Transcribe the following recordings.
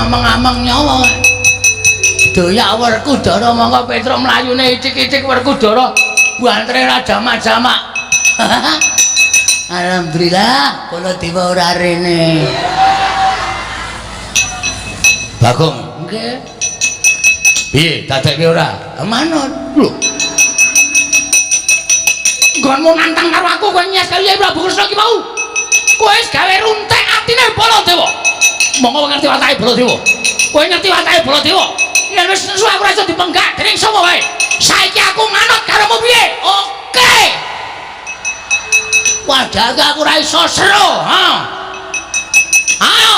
Ameng-ameng nyawa. Doyak Werkudara mongko Petruk mlayune icik-icik Werkudara bantere ra jamak-jamak. Alhamdulillah Baladewa ora rene. Bagong, nggih. Piye dadekke ora? Manut. Lho. Nggonmu nantang karo aku kowe nyes karo Kyai Prabu Kresna iki mau. Kowe wis gawe runtek atine Baladewa. Monggo ngerti watake Baladewa. Kowe ngerti watake Baladewa. Yen wis nesu aku ora iso dipenggak dening sapa wae. Saiki aku manut karomu piye? Oke. Padahal aku ora iso seru, ha. Ayo,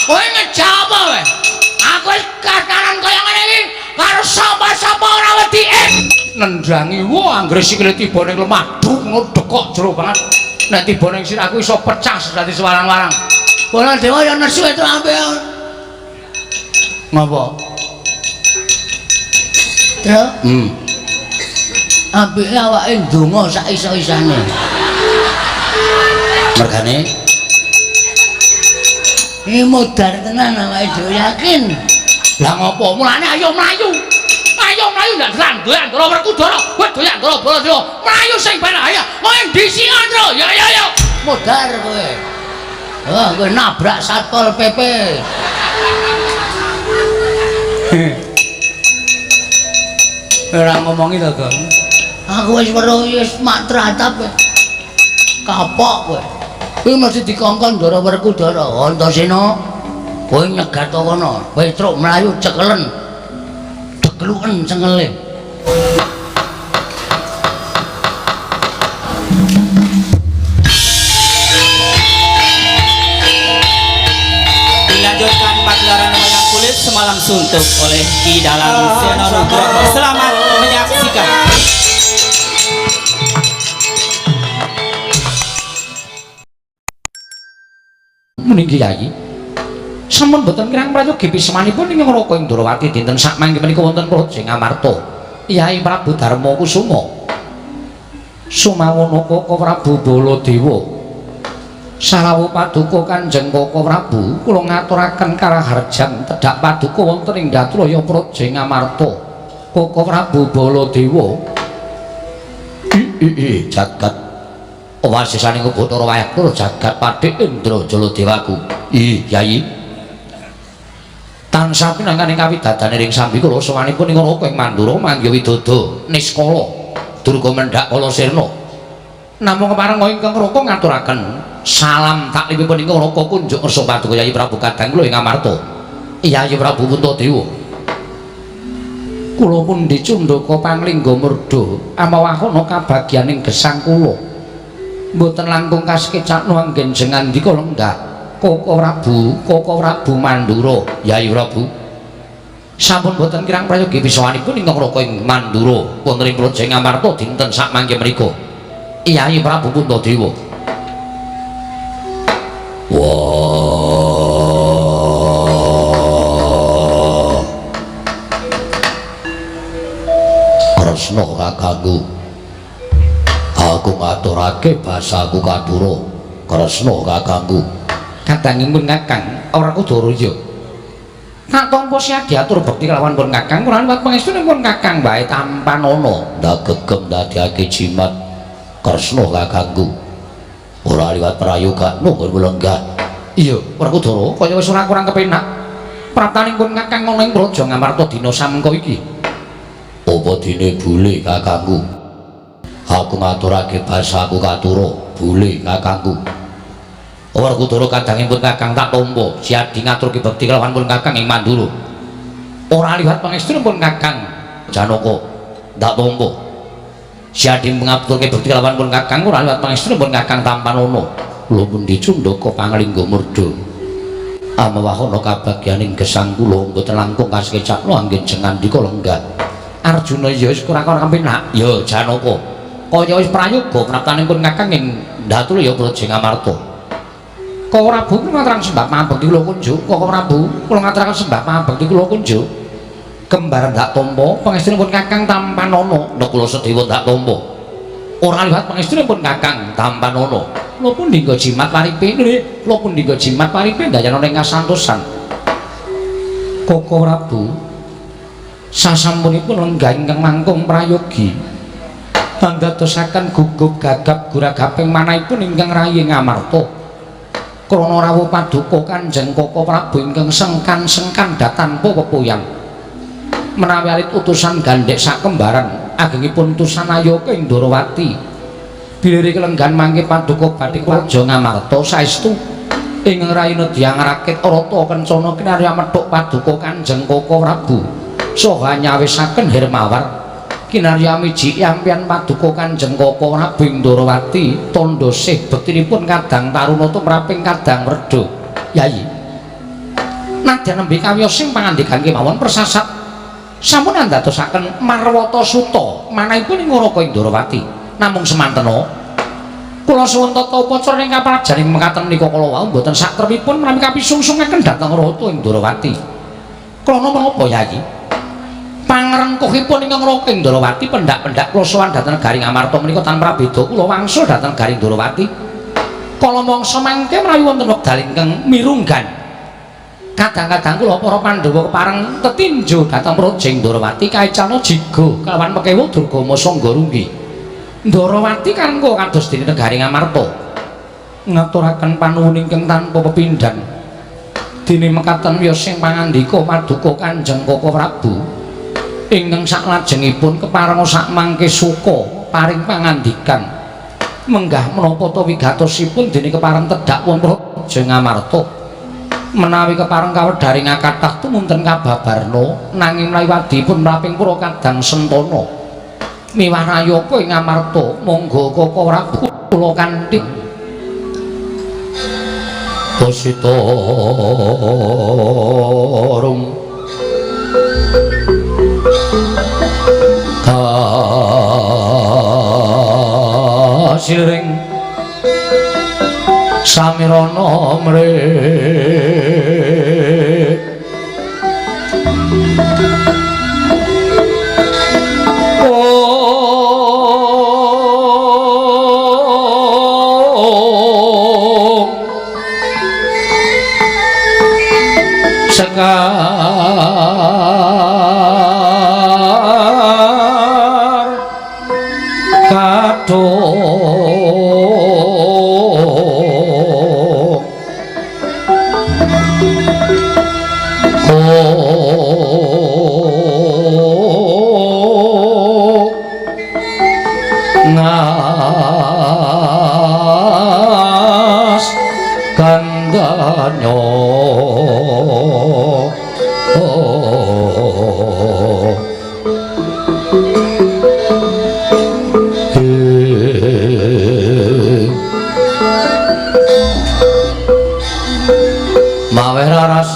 kowe ngejak apa kowe? Aku wis kakaran kaya ngene iki karo sapa-sapa ora wedi. Nendangi wah anggere sikile tiba ning lemah duk ngono dekok jero banget. Nek tiba ning sirahku iso pecah dadi sewarang-warang. Baladewa ya nesu itu ampe. Ngopo? Truk. Apike awake ndonga sak iso-isane. Mergane iki modar tenan awake dhewe yakin. Lah ngopo? Mulane ayo mlayu. Ayo mlayu ndak doyak Ndara Werkudara. Kowe doyak Ndara Baladewa. Mlayu sing ben ayo. Kowe ndi sing Andra? Ya ya ya. Modar kowe. Wah, kowe nabrak Satpol PP. Ora ngomongi to, Gong. Aku wis weruh wis mak tratap. Kapok kowe. Kuwi mesti dikongkon Ndara Werkudara. Antasena, kowe nyegat kono. Petruk mlayu cekelen. Dekluken cengele. Dilanjutkan pagelaran wayang kulit semalam suntuk oleh Ki Dalang Seno Nugroho. Selamat menyaksikan. Mening Kyai. Sampun boten kirang prayogi pisemanipun ing Raka ing Ndrawati dinten sakmangke menika wonten Praja Ngamarta. Kyai Prabu Darma Kusuma. Sumawana Kaka Prabu Baladewa. Sarawuh paduka Kanjeng Kaka Prabu, kula ngaturaken karaharjan tedhak paduka wonten ing Datraya Praja Ngamarta. Kaka Prabu Baladewa. I jagat wasisaning Bathara Wayakura jagat Patih Indra Jaladewaku. Ih, Kyai. Tansah pinangkaning kawidadane ring sambi kula sowanipun ing Raka ing Mandura mangga widodo niskala durga mendhak kala sirna. Namung kepareng ingkang Raka ngaturaken salam taklimipun ingkang Raka kunjuk ngersa paduka Kyai Prabu kadang kula ing Amarta. Kyai Prabu Puntadewa. Kula pundi cundaka panglingga murda amawahana kabagyaning gesang kula. Mboten langkung kasekecakno anggen jengandika lenggah Kaka Prabu Mandura. Kyai Prabu. Sampun boten kirang prayogi pisawanipun ingkang Raka ing Mandura wonten ing Praja Ngamarta dinten sakmangke menika. Kyai Prabu Puntadewa. Wah. Kresna kakangku. Aku ngaturake basaku katura. Kresna kakangku. Kadangipun Kakang ora Kudara ya. Tak tampa siadi atur bekti kelawan pun Kakang ora liwat pangestunipun Kakang wae tampanana. Ndak gegem ndadekake jimat Kresna kakangku. Ora liwat prayoga nunggu lenggah. Iya, Werkudara kaya wis ora kurang kepenak. Praptaning pun Kakang ana ing Praja Ngamarta dina samengko iki. Apa dene bule kakangku? Aku ngaturake basaku katura, bule kakangku. Werkudara kadangipun Kakang tak tampa siadi ngaturke bekti kelawan pun Kakang ing Mandura. Ora liwat pangestunipun Kakang Janaka tak tampa. Siadi ngaturke bekti kelawan pun Kakang ora liwat pangestunipun Kakang tampanana. Kula pundi cundaka panglingga murda. Amawahana kabagyaning gesang kula mboten langkung kasekecakno anggen jengandika lenggah. Arjuna ya wis kurang kepenak. Ya Janaka. Kaya wis prayoga praptanipun Kakang ing Datulaya Praja Ngamarta. Kaka Prabu kula ngaturaken sembah pamekti kula kunjuk. Kaka Prabu kula ngaturaken sembah pamekti kula kunjuk. Kembar ndak tampa pangestunipun Kakang tampanana. Nek kula sedewa ndak tampa. Ora liwat pangestunipun Kakang tampanana. Kula pundi nggo jimat paripe nggih. Kula pundi nggo jimat paripe ndayana ing kasantosan. Koko Prabu, sasampunipun lenggah ingkang langkung prayogi andadosaken gugup gagap guragaping manahipun ingkang rayi Ngamarta. Krana rawuh paduka Kanjeng Koko Prabu ingkang sengkan-sengkan datanpa pepoyan. Menawi alit utusan gandhek sakembaran agengipun utusan Ayaka ing Ndorowati. Bilih kelenggan mangke paduka badhe Praja Ngamarta saestu ingkang rayi nedya ngrakit rata kencana kinarya methuk paduka Kanjeng Koko Prabu saha nyawisaken Hermawar. Kinarya miji yampian paduka Kanjeng Koko Prabu ing Ndorowati tandha sih bektinipun kadang taruna tumraping kadang werda. Yayi, nadyan nembe kawiyos sing pangandikan kemawon persasat sampun andadosaken marwata suta manahipun ing Raka Ndorowati. Namung semantena kula suwun tata upacara ing kaprajan ing mekaten menika kala wau mboten satrepipun menawi kapisungsungaken dhateng Ratu ing Ndorowati. Krana menapa Yayi? Pangrengkuhipun ingkang Raka Ndorowati pendak-pendak kula sowan dhateng negari Ngamarta menika tanpa prabeda kula wangsul dhateng negari Ndorowati. Kala mangsa mangke menawi wonten wekdal ingkang mirunggan, kadang-kadang kula para Pandhawa kepareng tetinju dhateng Praja Ndorowati kaicana jiga kelawan pekewuh Durgama Sangga Runggi. Ndorowati karengku kados dene negari Ngamarta ngaturaken panuwun ingkang tanpa pepindhan. Dene mekaten wiyos sing pangandika paduka Kanjeng Koko Prabu ingkang saklajengipun keparenga sakmangke suka paring pangandikan menggah menapa ta wigatosipun dene kepareng tedhak wonten Praja Ngamarta. Menawi kepareng kawedharing kathah tumunten kababarna nanging menawi wadihipun mraping pura kadang sentana miwah rayaka ing Ngamarta monggo Koko Prabu kula kanthi Basita rum kasiring samirana mrih sekar kadung ngas kandanyo maweh raras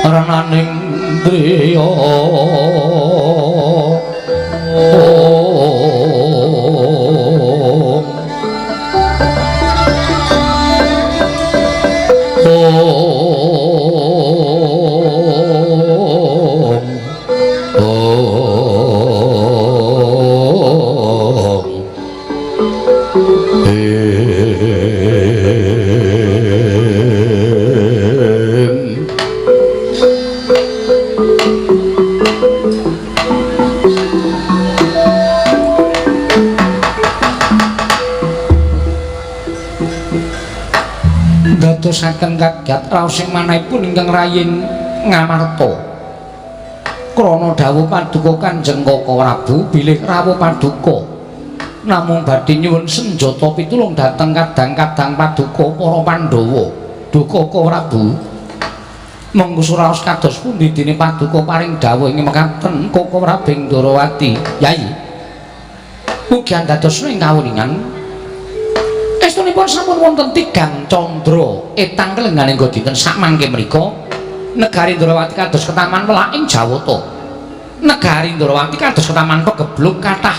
renaning driya ndadosaken kaget raos ing manahipun ingkang raying Ngamarta. Krana dawuh paduka Kanjeng Koko Prabu bilih rawuh paduka namung badhe nyuwun senjata pitulung dhateng kadang-kadang paduka para Pandhawa. Duh Koko Prabu, monggo suraos kados pundi dene paduka paring dawuh ing mekaten Koko Prabu ing Ndorowati. Yayi, mugi andadosna ing kawuningan estunipun sampun wonten tigang candra etang kelengganing dinten sakmangke mriku negari Ndorowati kados ketaman welaking Jawata. Negari Ndorowati kados ketaman pegebluk kathah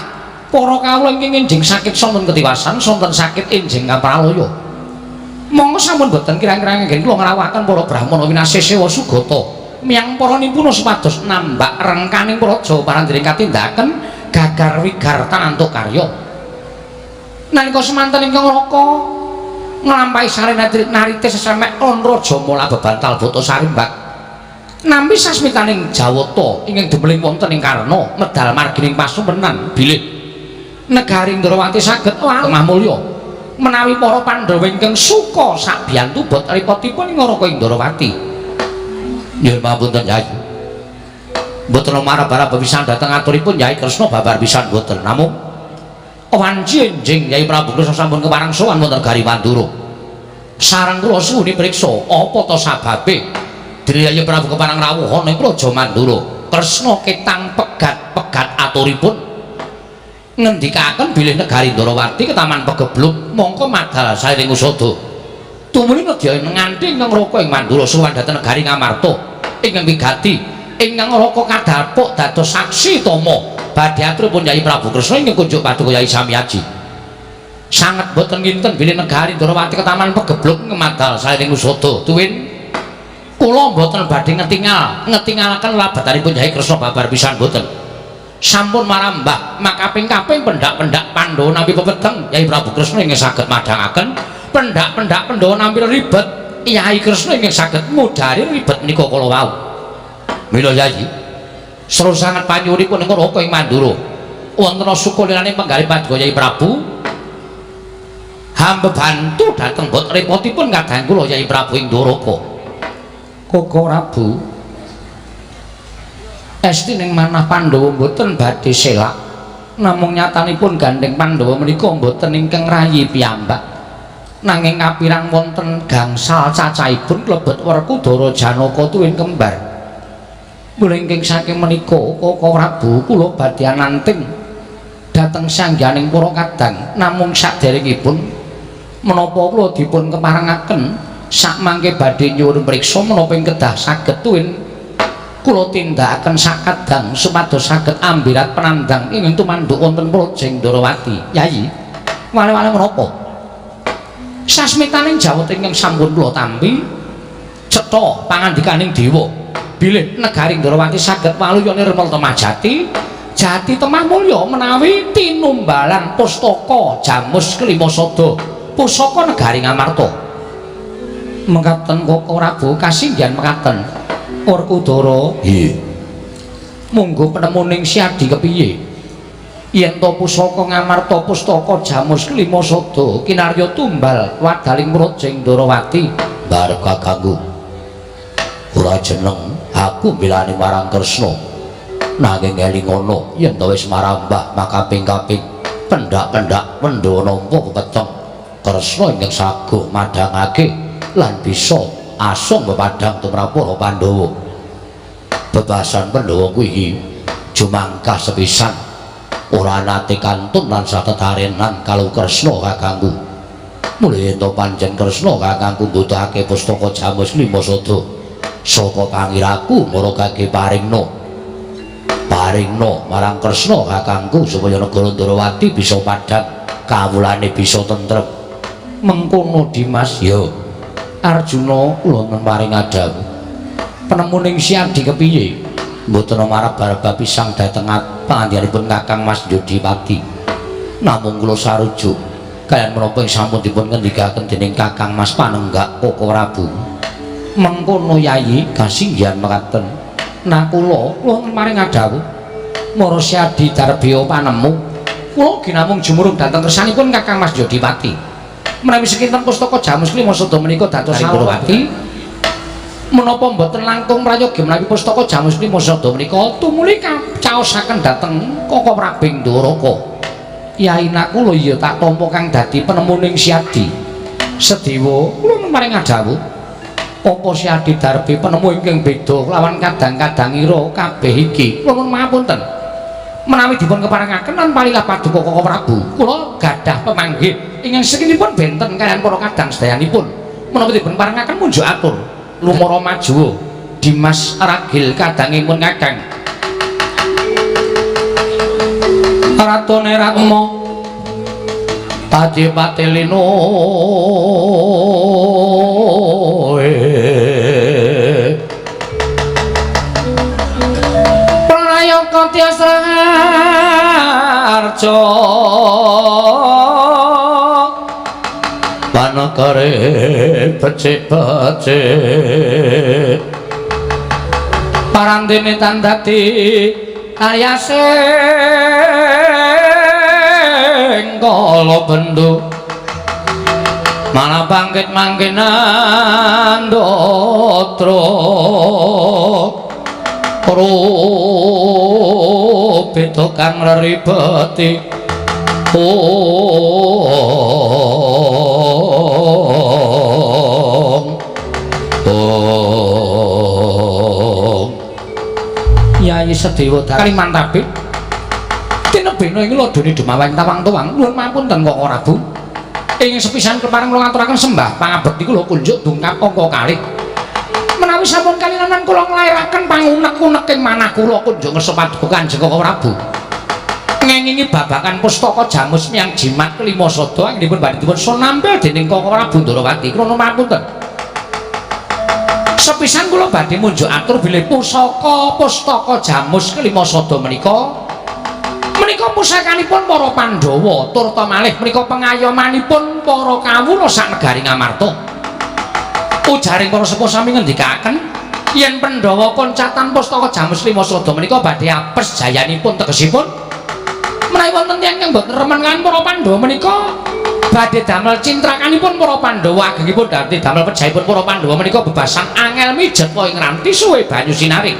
para kawula ingkang enjing sakit sonten ketiwasan sonten sakit enjing kapralaya. Monggo sampun boten kirang-kirang anggen kula ngrawuhaken para brahmana winasih sewa sugata miyang para nimpuna supados nambak rengkaning praja parandring katindakaken gagar wigar tanantuk karya. Nalika semanten ingkang Raka nglampahi sarena narite sesemek lan raja mula bebantal bata sarimbak. Nampi sasmitaning Jawata ingkang dumeling wonten ing Karna medal margining pasumenan bilih negari Ndrawati saged lemah mulya menawi para Pandhawa ingkang suka sabiyantu bot ripotipun ing Naraka ing Ndrawati. Nyuwun pangapunten Yai. Mboten marab-marab pisan dhateng aturipun Yai Kresna babar pisan mboten. Namung wanci enjing Yai Prabu Kresna sampun kepareng sowan wonten negari Mandura. Sareng kula suwuni priksa apa ta sababe dene Yai Prabu kepareng rawuh ana ing Praja Mandura. Kresna ketang pegat-pegat aturipun ngendikaken bilih negari Ndrawati ketaman pegebluk mongko madal sairing usada. Tumuli nedya nganti ingkang raka ing Mandura sowan dhateng negari Ngamarta ingkang wigati ingkang raka kadhapuk dados saksi tama badhe aturipun Yai Prabu Kresna ingkang kunjuk paduka Yai Samyaji. Sanget boten nginten bilih negari Ndrawati ketaman pegebluk madal sairing usada. Tuwin kula mboten badhe ngetingalaken labatanipun Yai Kresna babar pisan boten. Sampun marambah makaping-kaping pendak-pendak Pandhawa nampi pepeteng Yai Prabu Kresna ingkang saged madhangaken pendak-pendak Pandhawa nampi ribet Yai Kresna ingkang saged mudhari ribet menika kala wau. Mila Yai seru sanget panyuwunipun ing Raka ing Mandura wonten sukulilane penggalih paduka Yai Prabu hamba bantu dhateng bot repotipun kadang kula Yai Prabu ing Ndoraka. Koko Prabu esti ning manah Pandhawa mboten badhe selak namung nyatanipun gandheng Pandhawa menika mboten ingkang rayi piyambak nanging kapirang wonten gangsal cacahipun klebet Werkudara Janaka tuwin kembar. Mula ingkang saking menika Koko Prabu kula badhe ananting dhateng sangganing para kadang namung saderengipun menapa kula dipun keparengaken sakmangke badhe nyuwun priksa menapa ing kedah saged tuwin kula tindakaken sakadang supados saged ambirat penandang ingkang tumanduk wonten Praja Ndrawati. Yayi, wale-wale menapa? Sasmitaning jawata ingkang sampun kula tampi cetha pangandikaning dewa bilih negari Ndrawati saged waluya nirmala temah jati, jati temah mulya menawi tinumbalan pustaka Jamus Kelima Sada pusaka negari Ngamarta. Mekaten Koko Prabu kasinggihan mekaten. Werkudara, nggih. Monggo penemuning Siadi kepiye? Yen to pusaka Ngamarta pustaka Jamus Kelima Sada kinarya tumbal wadaling Praja Ndrawati. Barep kakangku. Ora jeneng aku milani marang Kresna. Nanging elingono yen to wis marambah makaping-kaping pendak-pendak Pandhawa nampa pepeteng Kresna ingkang saguh madhangake lan bisa asung pepadang tumrap para Pandhawa. Bebasan Pandhawa kuwi iki jumangkah sepisan ora nate kantun lan satetarenan kalau Kresna kakangku. Mula yen to pancen Kresna kakangku mbutuhake pustaka Jamus Lima Sada saka pangiraku maragake paringna. Paringna marang Kresna kakangku supaya negara Ndrawati bisa padhang kawulane bisa tentrem. Mengkono Dimas ya. Arjuna kula paring adhawuh. Penemuning Siadi kepiye? Mboten marab-barab pisang dhateng pangandikanipun Kakang Mas Jodipati. Namung kula sarujuk kaliyan menapa ing sampun dipun ngendikaken dening Kakang Mas Panenggak Koko Prabu. Mengkono Yayi kasinggihan mekaten. Nah kula paring adhawuh. Mara Siadi darbiya panemu. Kula ginamung jumurung dhateng kersanipun Kakang Mas Jodipati. Menawi sekinten pustaka Jamus Kelima Sada menika dados Ndrawati menapa mboten langkung prayogi menawi pustaka Jamus Kelima Sada menika tumuli kacaosaken dhateng Koko Prabu Ndoraka. Yai nakula iya tak tampa kang dadi penemuning Siadi. Sedewa kula paring adhawuh. Apa Siadi darbi penemu ingkang beda lawan kadang-kadangira kabeh iki? Kula mapunten. Menawi dipun keparengaken lan palilah paduka Koko Prabu, kula gadah pemanggih ingkang sekinipun benten kaliyan para kadang sedayanipun. Menapa dipun parengaken munjuk atur lumara majuwa Dimas ragil kadangipun Kakang. Ratune Ratma Taji Patelino Prayaka Tyas Raharja panekare becik-becik Parandene tan dadi ayasing kala bendu malah bangkit mangkenan datra beda kang reribeti ong ong Yai Sedewa Kalimantabe tinebena ing lodone Demawang Tawang-tawang nuwun mapunten Koko Prabu ing sepisan kepareng kula ngaturaken sembah pangabekti kula kunjuk dongkap angka kalih menawi sampun kalilanan kula nglairaken pangunek-uneking manah kula kunjuk ngersa paduka Kanjeng Koko Prabu ngengingi babakan pustaka jamus miyang jimat kelima sada anggenipun badhe dipun sunampil dening Koko Prabu Ndorowati kula nuwun mapunten sepisan kula badhe munjuk atur bilih pusaka pustaka jamus kelima sada menika menika pusakanipun para Pandhawa turta malih menika pengayomanipun para kawula sak negari Ngamarta. Ujaring para sepuh sami ngendikaken yen Pandhawa koncatan pustaka jamus lima sada menika badhe apes jayanipun tegesipun menawi wonten tiyang ingkang boten remen kaliyan para Pandhawa menika badhe damel cintrakanipun para Pandhawa agengipun dadi damel pejahipun para Pandhawa menika bebasan angel mijet ing ranti suwe banyu sinari.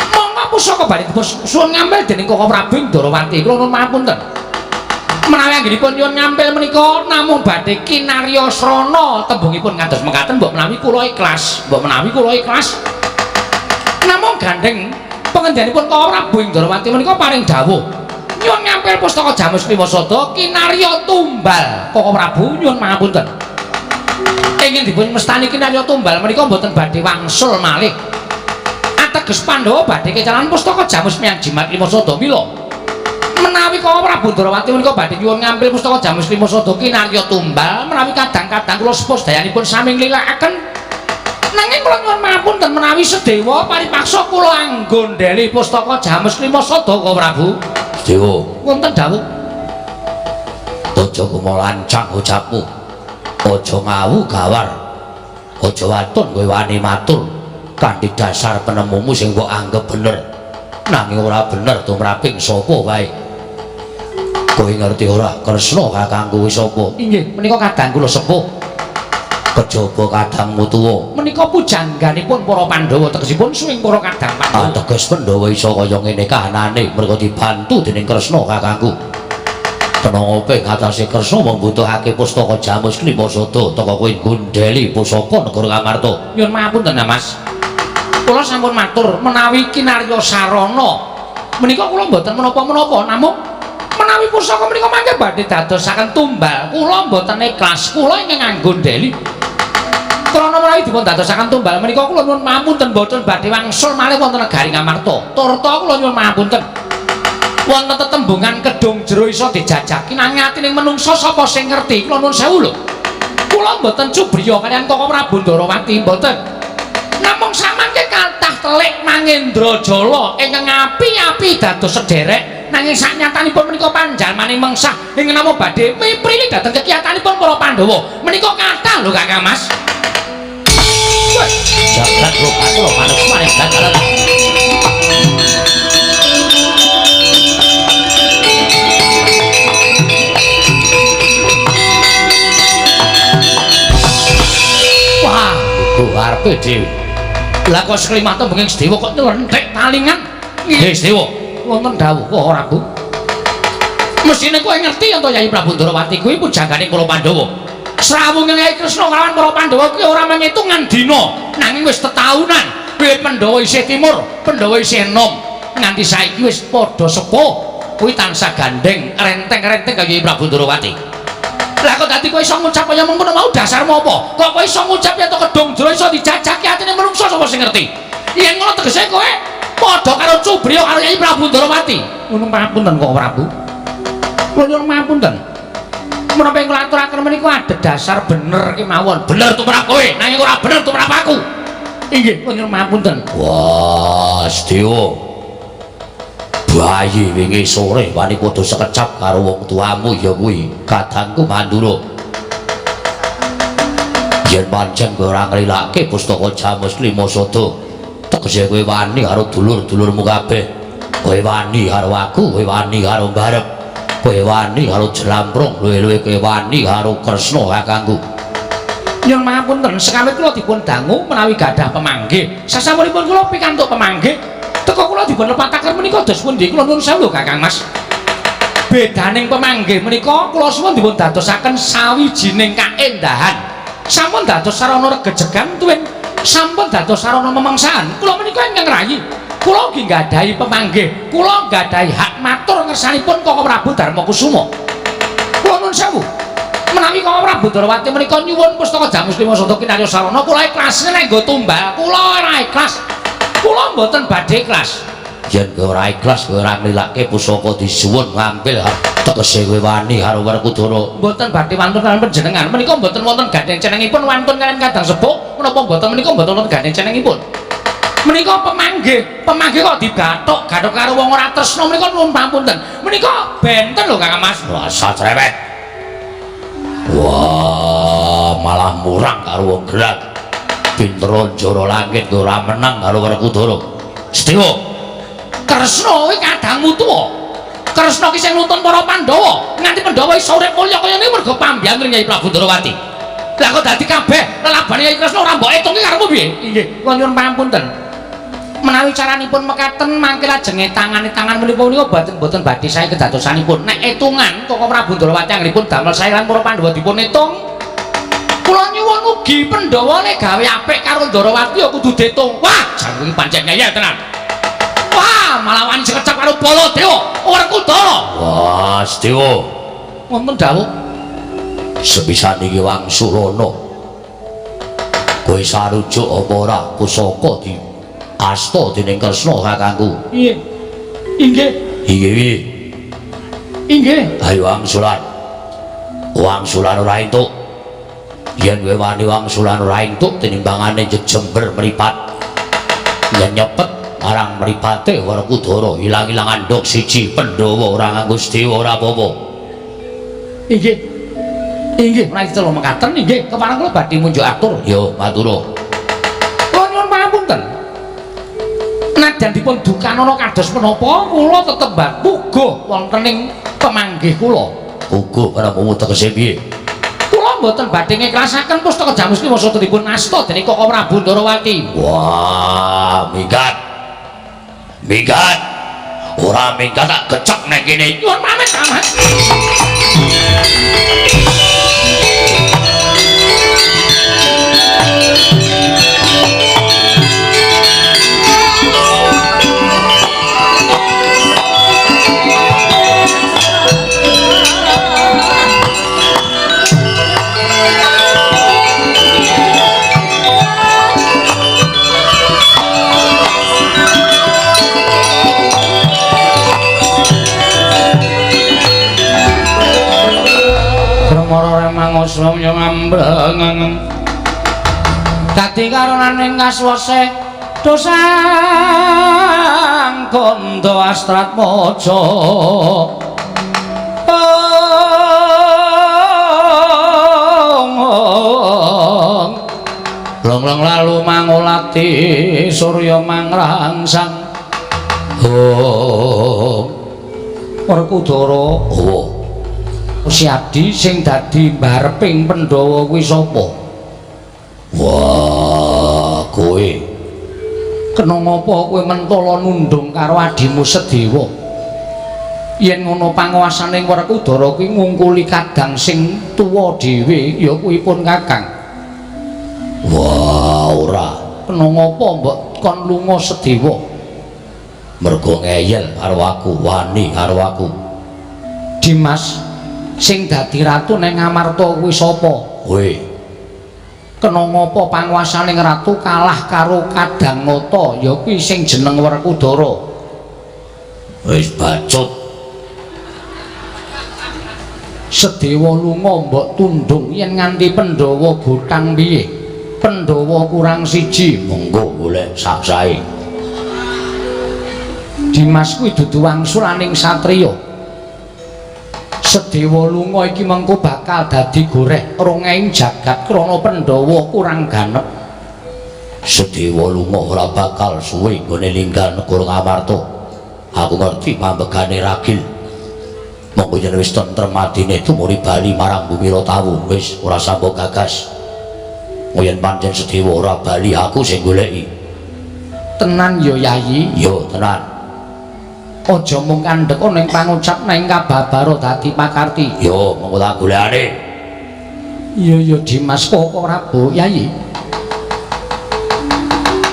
Monggo pusaka badhe dipun suwun ngampil dening Koko Prabu Ndorowati kula nuwun mapunten. Menawi anggenipun nyuwun ngampil menika namung badhe kinarya srana tembungipun ngantos mekaten mbok menawi kula ikhlas, mbok menawi kula ikhlas. Namung gandeng pengendianipun Koko Prabu Ndorowati menika paring dawuh nyuwun ngampil pustaka jamus lima sada kinarya tumbal. Koko Prabu nyuwun pangapunten. Ingin dipun mestani kinarya tumbal menika mboten badhe wangsul malih. Ateges Pandhawa badhe kecalan pustaka jamus miyang jimat lima sada mila. Menawi Koko Prabu Ndorowati menika badhe nyuwun ngampil pustaka jamus lima sada kinarya tumbal menawi kadang-kadang kula sepuh sedayanipun sami nglilakaken. Nanging kula nyuwun pangapunten menawi sedewa paripaksa kula anggondheli pustaka jamus lima sada Koko Prabu. Sedewa wonten dawuh aja kumalancang ucapmu, aja ngawu gawar, aja waton kowe wani matur kanthi dasar penemumu sing mbok anggep bener nanging ora bener tumraping sapa wae. Kowe ngerti ora Kresna kakangku kuwi sapa? Inggih menika kadang kula sepuh kejaba kadangmu tuwa menika pujangganipun para Pandhawa tegesipun suwing para kadang Pandhawa. Ateges Pandhawa iso kaya ngene kahanane merga dibantu dening Kresna kakangku. Tenang ope ngatasé Kresna mbutuhake pustaka jamus lima sada teka kowe nggondheli pusaka negara Ngamarta. Nyuwun pangapunten Mas, kula sampun matur menawi kinarya sarana menika kula mboten menapa-menapa namung menawi pusaka menika mangke badhe dadosaken tumbal kula mboten ikhlas, kula ingkang nggondheli. Krana menawi dipun dadosaken tumbal menika kula nyuwun pangapunten mboten badhe wangsul malih wonten negari Ngamarta. Turta kula nyuwun pangapunten. Wonten tetembungan kedung jero iso dijajaki nanging atining menungsa sapa sing ngerti? Kula nuwun sewu lho. Kula mboten cubriya kaliyan Koko Prabu Ndorowati mboten. Namung samangke kathah telik Mangendrajala ingkang api-api dados sederek nanging saknyatanipun menika panjalmaning mengsah ingkang namung badhe miprili dhateng kekiyatanipun para Pandhawa. Menika kathah lho Kakang Mas. Jagat rupatro manus maning dadalan. Wah, iku arepe dhewe. Lah kok seklimah tembunging Sedewa kok nylenthik talingan? Nggih, Sedewa. Wonten dawuh kok ora, Bu? Mesthine kowe ngerti yen to Yayi Prabu Ndorowati kuwi pujanggane para Pandhawa. Srawunge Kyai Kresna kalawan para Pandhawa kuwi ora mengitungan dina, nanging wis tetaunan. Wiwit Pandhawa isih timur, Pandhawa isih enom, nganti saiki wis padha sepuh, kuwi tansah gandeng renteng-renteng kaya Yayi Prabu Ndorowati. Lah kok dadi kowe iso ngucap kaya mengkono mau dasarmu apa? Kok kowe iso ngucap yen to kedung jero iso dijajaki atine menungsa sapa sing ngerti? Yen ngono tegese kowe padha karo Cubriya karo Yayi Prabu Ndorowati. Ngono pangapunten kok Prabu. Kula nyuwun pangapunten. Menapa ing kula aturaken menika adhedhasar bener kemawon. Bener tumrap kowe, nanging ora bener tumrap aku. Inggih, kula nyuwun pangapunten. Wah, Sedewa. Bayi wingi sore wani padha sekecap karo wong tuamu ya kuwi, kadangku Mandura. Yen pancen kowe ora nglilake pustaka jamus lima sada, Tegese kowe wani karo dulur-dulurmu kabeh. Kowe wani karo aku, kowe wani karo Barep. Kowe wani karo Jlamprong, luwe-luwe kowe wani karo Kresna kakangku. Nyuwun pangapunten, sekawit kula dipun dangu menawi gadah pemanggih. Sasampunipun kula pikantuk pemanggih, teka kula dipun lepataken menika dos pundi? Kula nuwun sewu lho Kakang Mas. Bedaning pemanggih menika kula suwun dipun dadosaken sawijining kaendahan. Sampun dados sarana regejegan tuwin sampun dados sarana memangsaan. Kula menika ingkang rayi. Kula ugi nggadahi pemanggih, kula nggadahi hak matur ngersanipun Koko Prabu Darmakusuma. Kula nuwun sewu. Menawi Koko Prabu Ndorowati menika nyuwun pustaka Jamus Lima Santa Kinarya Sarana, kula ikhlas nek nggo tumbal, kula ora ikhlas. Kula mboten badhe ikhlas. Yen kowe ora ikhlas, kowe ora nglilake pusaka disuwun ngambil tegese kowe wani karo Werkudara. Mboten badhe wantun kaliyan panjenengan. Menika mboten wonten gandeng cenengipun wantun kaliyan Kadang Sepuh, menapa mboten menika mboten wonten gandeng cenengipun. Menika pemanggih, pemanggih kok digathuk, gathuk karo wong ora tresna menika nuwun pangapunten. Menika benten lho Kakang Mas. Rasa cerewet. Wah, malah murang karo wong gerak. Pinter njara langit ora menang karo Werkudara. Sedewa. Kresna kuwi kadangmu tuwa. Kresna ki sing nuntun para Pandhawa, nganti Pandhawa iso urip mulya kaya ngene mergo pambiyantu Nyai Prabu Ndorowati. Lah kok dadi kabeh lelabane Nyai Kresna ora mbok etungke karepmu piye? Inggih, kula nyuwun pangapunten. Menawi caranipun mekaten mangke lajenge tangane tangan menika punika mboten badhe sae kedadosanipun. Nek etungan Koko Prabu Ndorowati anggenipun damel sae lan para Pandhawa dipun etung. Kula nyuwun ugi Pandhawa le gawe apik karo Ndorowati ya kudu diitung. Wah, jan kuwi pancen ngeyel tenan. Wah, malah wani sekecap karo Baladewa, Werkudara. Wah, Sedewa. Wonten dawuh. Sepisan iki Wangsulana. Kowe sarujuk apa ora pusaka di asta dening Kresna kakangku? Iya. Inggih. Inggih. Inggih. Ayo wangsulan. Wangsulan ora entuk. Yen kowe wani wangsulan ora entuk tinimbangane jejember mripat. Yen nyepet marang mripate Werkudara ilang-ilangan nduk siji Pandhawa ora nganggo Sedewa ora apa-apa. Inggih. Inggih, menawi celo mekaten inggih kepareng kula badhe munjuk atur. Yo, matur. Kula nyuwun pangapunten. Nadyan dipun dukanana kados menapa kula tetep puguh wonten ing pemanggih kula. Puguh pramu tegese piye? Kula mboten badhe ngiklasaken pustaka Jamus Lima Sata dipun asta dening Koko Prabu Ndorowati. Wah, minggat. Minggat. Ora minggat tak gecek nek kene. Nyuwun pamit, Paman. Mangoslam yo ngambreng dadi karonaning kaswase dosang kondo astratmaja long-long lalu mangolati surya mangrangsang. Werkudara Siadi sing dadi mbareping Pandhawa kuwi sapa? Wah, kowe. Kena ngapa kowe mentala nundung karo adimu Sedewa? Yen ngono panguwasaning Werkudara kuwi ngungkuli kadang sing tuwa dhewe ya kuwi pun Kakang. Wah, ora. Kena ngapa mbok kon lunga Sedewa? Mergo ngeyel karo aku, wani karo aku. Dimas sing dadi ratu ning Ngamarta kuwi sapa? Kowe. Kena ngapa panguwasaning ratu kalah karo Kadang Nata ya kuwi sing jeneng Werkudara. Wis bacut. Sedewa lunga mbok tundung yen nganti Pandhawa gotang piye? Pandhawa kurang siji, monggo golek saksae. Dimas kuwi dudu wangsulaning satriya. Sedewa lunga iki mengko bakal dadi goreh rongeng jagat krana Pandhawa kurang ganep. Sedewa lunga ora bakal suwe nggone ninggal negara Ngamarta. Aku ngerti pambegane ragil. Monggo yen wis tentrem atine tumuri bali marang Bumi Rotawu, wis ora sambok gagas. Yen pancen Sedewa ora bali aku sing goleki. Tenan ya Yayi? Ya tenan. Aja mung kandhek ana ing pangucap nang kababara dadi pakarti. Ya monggo tak golekane. Iya ya Dimas Koko Prabu Yayi.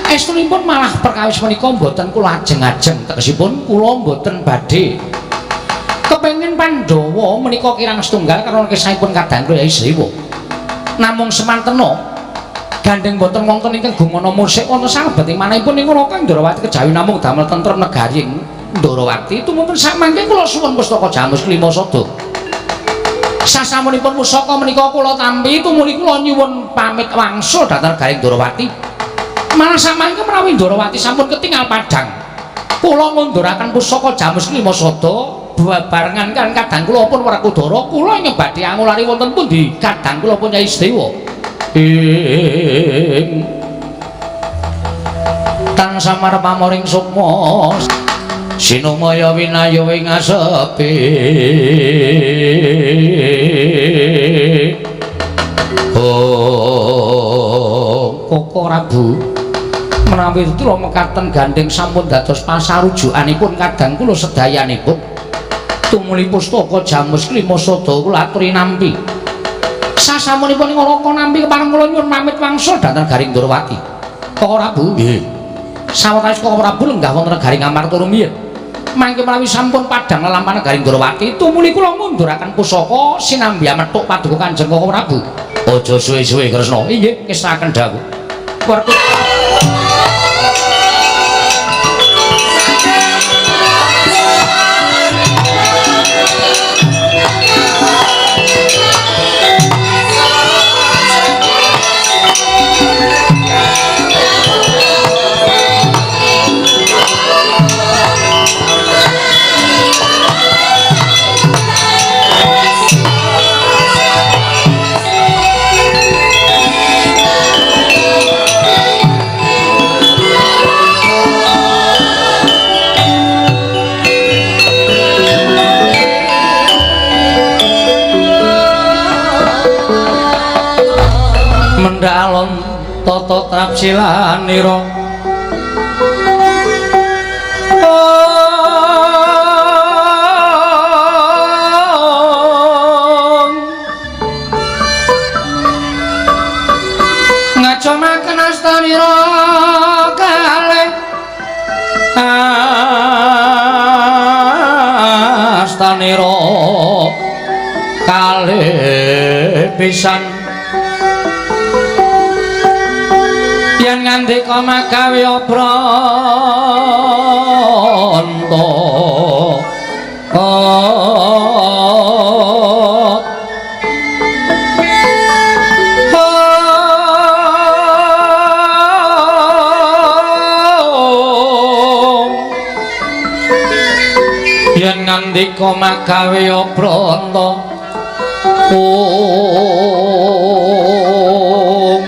Estunipun malah perkawis menika mboten kula ajeng-ajeng, tegesipun kula mboten badhe kepengin Pandhawa menika kirang setunggal karena kisahipun kadang kula Yayi Sedewa. Namung semantena gandeng mboten wonten ingkang gumana musik wonten salebeting manahipun ing Raka Ndrawati kejawi namung damel tentrem negari Ndrawati tumungkul samangke kula suwun pustaka Jamus Klima Sada. Sasampunipun pusaka menika kula tampi tumuli kula nyuwun pamit wangsul dhateng negari Ndrawati. Malah samangke menawi Ndrawati sampun ketingal padhang, kula ngunduraken pusaka Jamus Klima Sada bebarengan kan kadang kula pun Werkudara kula ing badhe angulari wonten pundi kadang kula pun Yayi Sedewa. Ing tansah marep pamoring sukma sinumaya winaya ing asepi. Oh Koko Prabu, menawi kula mekaten gandeng sampun dados pasarujukanipun kadang kula sedayanipun tumuli pustaka Jamus Klima Sada kula aturi nampi. Sasampunipun ing Raka nampi kepareng kula nyuwun pamit wangsul dhateng Garing Ndrawati. Koko Prabu, nggih. Sawetawis Koko Prabu lenggah wonten negari Ngamarta rumiyin. Mangke menawi sampun padhang lelampahan negari Ndrawati tumuli kula ngunduraken pusaka sinambi amethuk paduka Kanjeng Koko Prabu. Aja suwe-suwe Kresna. Inggih, ngesaken dawuh. Werku mendalon tata trapsilanira ngacomaken astanira kalih astanira kalih pisan yen ngandika magawe obranta. Yen ngandika magawe obranta om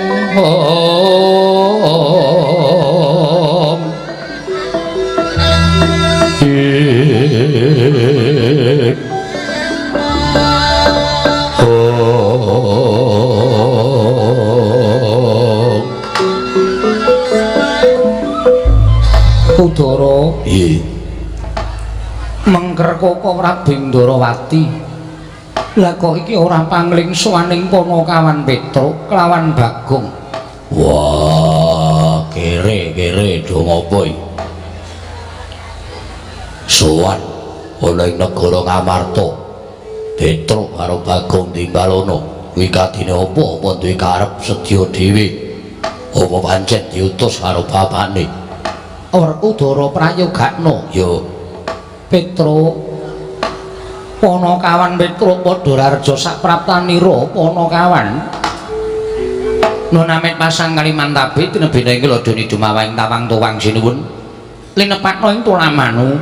Kudara nggih mengker Koko Prabu Ndrawati. Lah kok iki ora pangling sowaning Panakawan Petruk kelawan Bagong. Wah, kere-kere do ngopo iki? Sowan ana ing negara Ngamarta. Petruk karo Bagong timbalono. Kuwi kadine apa? Apa duwe karep sedya dhewe? Apa pancen diutus karo bapakne? Werkudara prayogakna. Ya, Petruk Panakawan Petruk padha rareja sapraptanira Panakawan. Nun amit pasang Kalimantabe tinebina ing lodoni dumawahing tawang tuwang sinuwun linepakna ing tulamanu.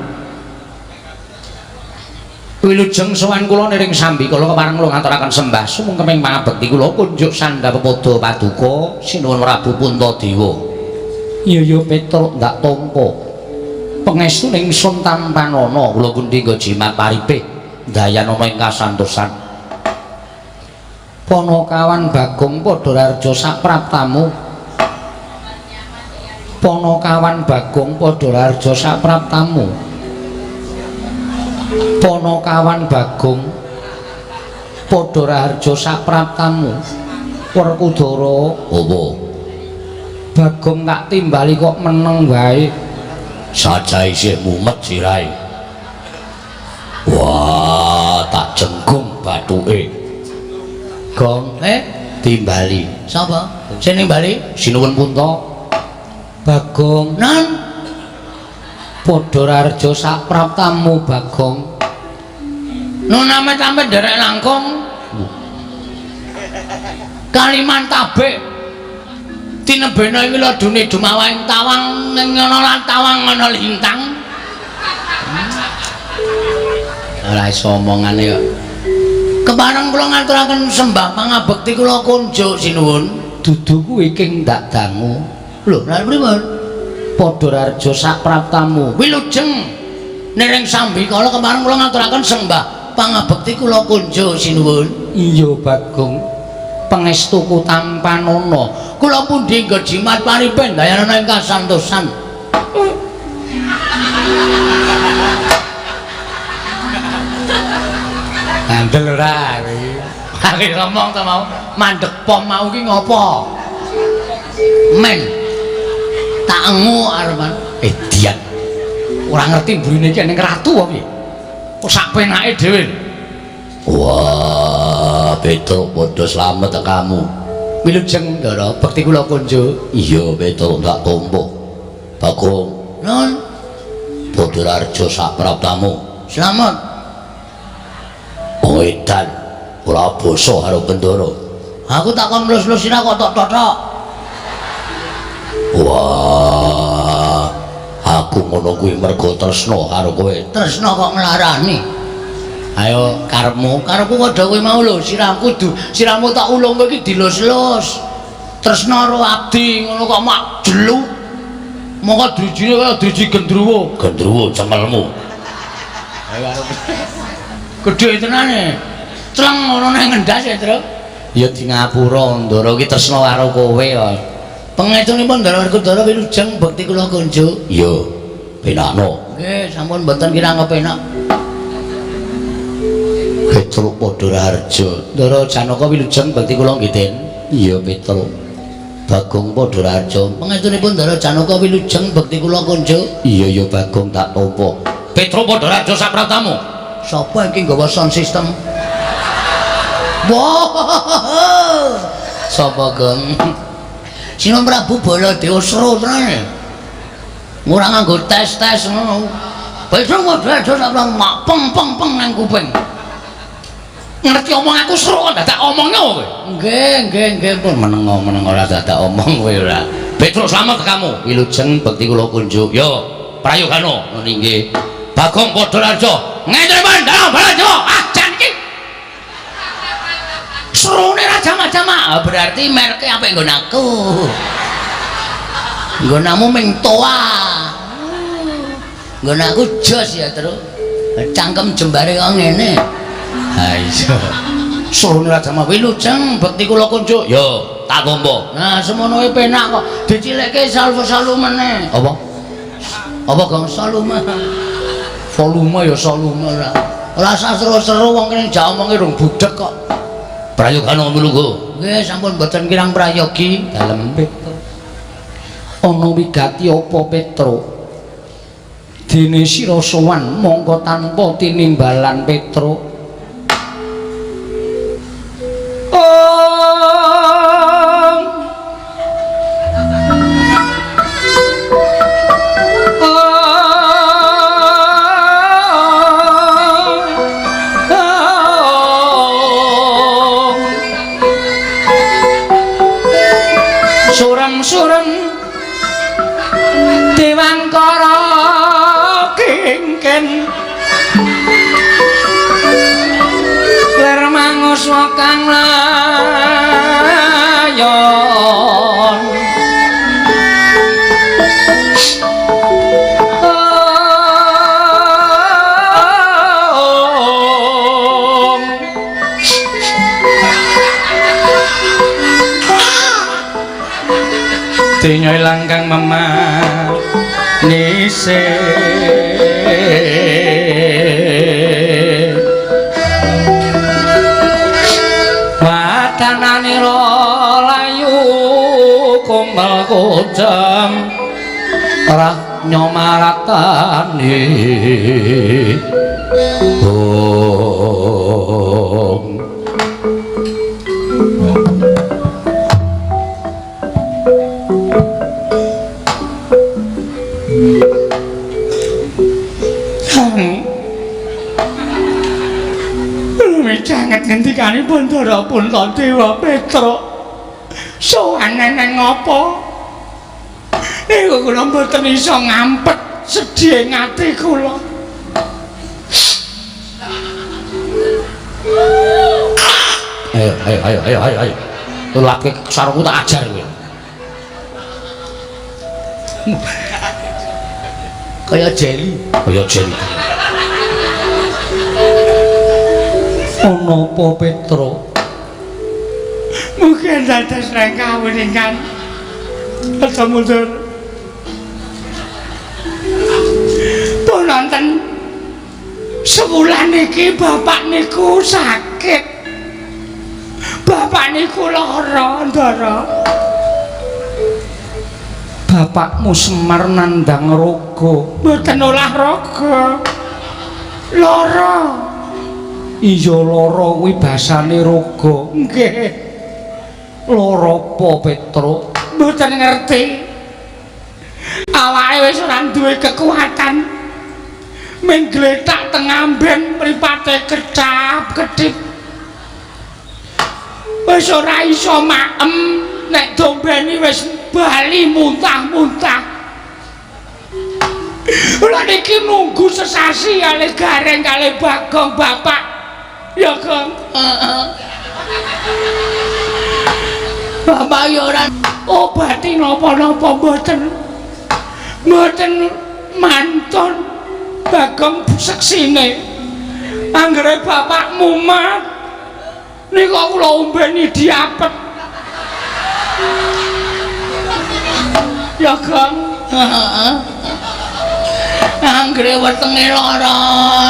Wilujeng sowan kula niring sambi kula kepareng kula ngaturaken sembah sumungkeming pangabekti kula kunjuk sandha pepada paduka sinuwun Prabu Puntadewa. Iya ya Petruk ndak tampa. Pengestune ingsun tampanana kula pundi nggo jimat paripih dayanana ing kasantosan. Panakawan Bagong padha raharja sapraptamu. Panakawan Bagong padha raharja sapraptamu. Panakawan Bagong padha raharja sapraptamu. Werkudara, Apa? Bagong tak timbali kok meneng wae. Saja isih mumet sirahe. Wah, tak jenggung bathuke. Gong, Timbali. Sapa? Sing nimbali? Sinuwun Punta. Bagong. Nan. Padha raharja sapraptamu Bagong. Nun amit-amit nderek langkung. Kalimantabek. Tinebena iki ladune dumawahing tawang ning ana lan tawang ana lintang. Ora iso omongane kok. Kepareng kula ngaturaken sembah pangabekti kula kunjuk sinuwun. Dudu kuwi king ndak dangu. Lho, lha pripun? Padha raharja sapraptamu. Wilujeng niring sambikala kepareng kula ngaturaken sembah pangabekti kula kunjuk sinuwun. Iya Bagong. Pangestuku tampanana. Kula pundi nggo jimat paripen dayanana ing kasantosan. Andel ora kowe iki. Aku ngomong to mau, mandek pom mau ki ngopo? Men. Tak engu arepan. Edian. Ora ngerti mburine iki ning ratu apa piye? Kok sak penake dhewe. Wah, Petruk padha slamet kamu. Wilujeng Ndara, bekti kula kunjuk. Iya, Petruk tak tampa. Bagong, Nun, padha raharja sapraptamu. slamet. Wong edan ora basa karo Bendara. Aku tak kon mlus-mlus sira kok tok totok. Wah, aku ngono kuwi mergo tresna karo kowe. Tresna kok nglarani. Ayo karepmu, karepku padha kowe mau lho, sirahku du, sirahmu tak ulung kowe iki dilus-lus. Tresna karo abdi ngono kok mak jelu. Mongko drijine kaya driji gendruwo. Gendruwo cengelmu. Ayo arep. Gedhe tenane. Tleng ngono nang ngendas ya, Truk. Ya di ngapura Ndara iki tresna karo kowe kok. Pangestunipun Ndara Werkudara wilujeng bekti kula kunjuk. Iya, penakno. Nggih, sampun mboten kirang kepenak. Petruk padha raharja. Ndara Janaka wilujeng bekti kula nggih, Den. Iya, Petruk. Bagong padha raharja. Pangestunipun Ndara Janaka wilujeng bekti kula kunjuk. Iya ya Bagong tak tampa. Petruk padha raharja sapraptamu. Sapa iki nggawa sound system? Wah. Sapa, Gong? Sinuwun Prabu Baladewa seru tenan. Ora nganggo tes-tes ngono. Petruk padha raharja sapraptamu mak peng peng peng nang kuping. Ngerti omong aku seru kok dadak omongnya kowe. Nggih, nggih, nggih pun Menengo-meneng ora dadak omong kowe ora. Petruk slamet kamu. Wilujeng bekti kula kunjuk. Yo, prayogano ngono nggih. Bagong padha raharja. Ngene Ndara Baladewa. Ah, jan iki. Serune ra jama-jama. Berarti merke apik nggon aku. Nggonamu ming toa. Nggon aku jos ya, Truk. Cangkem jembare kok ngene. Ha iya. Serune ra jama wilujeng bekti kula kunjuk. Yo, tak tampa. Nah, semono e penak kok dicilikke salvo-salu meneh. Apa? Apa gong volume? Volume ya volume ora. Ora usah seru-seru wong kene jak omonge rung budhek kok. Prayogana mlungguh. Nggih, sampun mboten kirang prayogi dalem Petruk. Ana wigati apa Petruk? Dene sira sowan mongko tanpa tinimbalan Petruk. Om. Om. Sureng-sureng Dewangkara kingken ler manguswa kang layon. kang memanise. Wadananira layu kumel kucem ora nyomaratane. Om. Sanget ngendikanipun Ndara Puntadewa Petruk. Sowan nang ngapa? Niku kula mboten iso ngampet sedih ati kula. Ayo ayo ayo ayo ayo ayo. Tulake sarungku tak ajar kowe. Kaya jeli, kaya jeli. Ana apa Petruk? Mungkin dados reng kawuningan. Aja mundur. Pun nonton sewulan iki bapak niku sakit. Bapak niku lara, Ndara. Bapakmu Semar nandang raga. Mboten olah raga. Lara. Iya lara kuwi basane raga. Nggih. Lara apa Petruk? Mboten ngerti. Awake wis ora duwe kekuatan. Ming gletak teng amben mripate kecap-kedip. Wis ora iso maem, nek dombeni wis bali muntah-muntah. Kula niki nunggu sesasi kalih Gareng kalih Bagong bapak. Ya, Gong. Heeh. Bapak ya ora obati napa-napa mboten. Mboten mantun Bagong seksine. Anggere bapak mumat nika kula ombeni diapet. Ya, Gong. Heeh. Anggere wetenge lara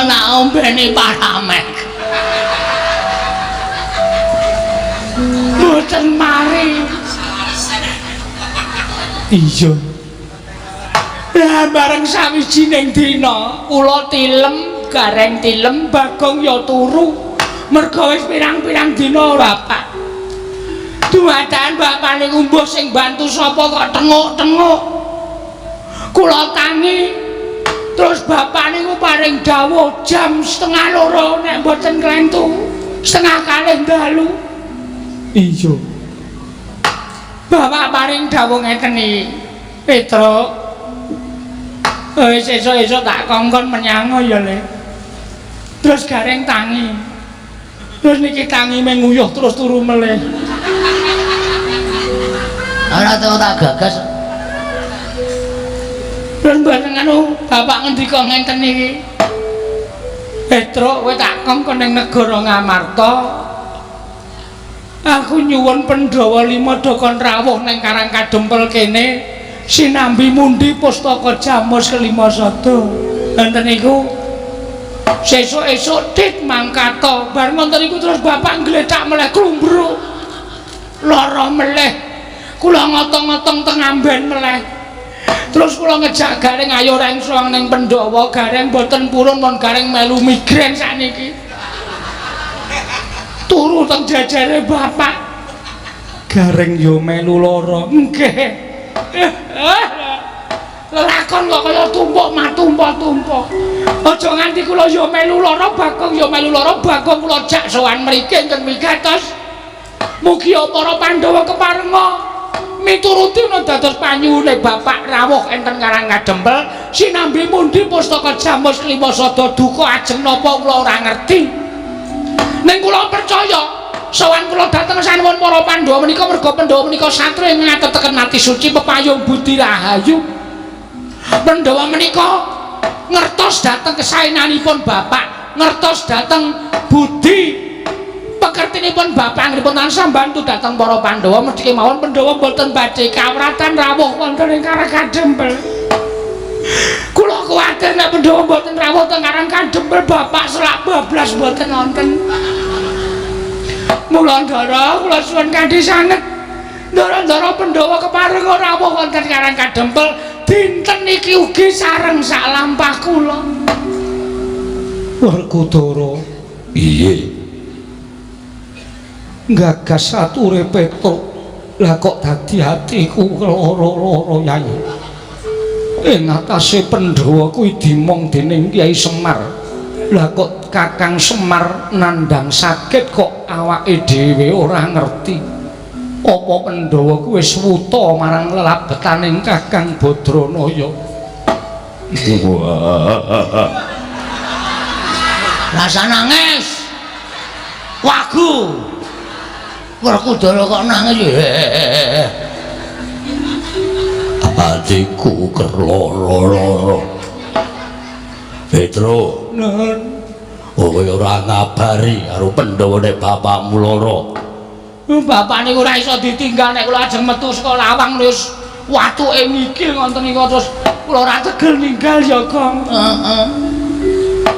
nak ombeni paramek. Mboten mari. Iya. Lah bareng sawijining dina kula tilem, Gareng tilem, Bagong ya turu. Merga wis pirang-pirang dina bapak. Dumadakan bapak niku mbuh sing bantu sapa kok tenguk-tenguk. Kula tangi terus bapak niku paring dawuh jam 1:30 nek mboten klentu, 1:30 dalu. Iya. Bapak paring dawuh ngeten iki. Petruk. Wis esuk-esuk tak kongkon menyang ya, Le. Terus Gareng tangi. Terus niki tangi menguyuh terus turu melih. Ora tau tak gagas. Terus mboten anu bapak ngendika ngenten iki. Petruk kowe tak kongkon ning negara Ngamarta. Aku nyuwun Pandhawa lima do kon rawuh ning Karang Kadempel kene sinambi mundi pustaka Jamus kelima sada. Enten niku sesuk-esuk tit mangkata. Bar ngoten niku terus bapak nggletak meleh klumbruk. Lara meleh. Kula ngotong-ngotong teng amben meleh. Terus kula ngejak Gareng ayo reng sowan ning Pandhawa. Gareng mboten purun mon Gareng melu migrain sakniki. Turu teng jajare bapak. Gareng yo melu lara. Nggih. Lelakon kok kaya tumpuk matumpuk-tumpuk. Aja nganti kula yo melu lara, Bagong yo melu lara, Bagong kula jak sowan mriki ingkang wigatos. Mugi para Pandhawa keparenga mituruti dados panyuwune bapak rawuh enten Karang Kadempel sinambi mundi pustaka Jamus lima sada duka ajeng napa kula ora ngerti. Ning kula percaya sowan kula dhateng sanuwun para Pandhawa menika merga Pandhawa menika satria ing ngateteken ati suci pepayung budi rahayu. Pandhawa menika ngertos dhateng kesaenanipun bapak, ngertos dhateng budi Pekertinipun bapak anggenipun tansah mbantu dhateng para Pandhawa mesti kemawon Pandhawa mboten badhe kawratan rawuh wonten ing Karang Kadempel. Kula kuwatir nek Pandhawa mboten rawuh teng Karang Kadempel bapak selak bablas mboten wonten. Mula Ndara kula suwun kanthi sanget. Ndara-ndara Pandhawa kepareng rawuh wonten Karang Kadempel dinten iki ugi sareng sak lampah kula. Werkudara. Piye? Gagas ature Petruk. Lah kok dadi atiku lara-lara Yai. Ing atase Pandhawa kuwi dimong dening Kyai Semar. Lah kok Kakang Semar nandhang sakit kok awake dhewe ora ngerti. Apa Pandhawa kuwi wis wuta marang lelabetaning Kakang Badranaya? Rasa nangis. Wagu. Werkudara kok nangis. Atiku kerloro-loro. Petro, Nun. Kowe ora ngabari karo Pandhawa nek bapakmu lara. Bapak niku ora iso ditinggal nek kula ajeng metu saka lawang wis watuke ngikil ngoten niku terus kula ora tegel ninggal ya, Gong. Heeh.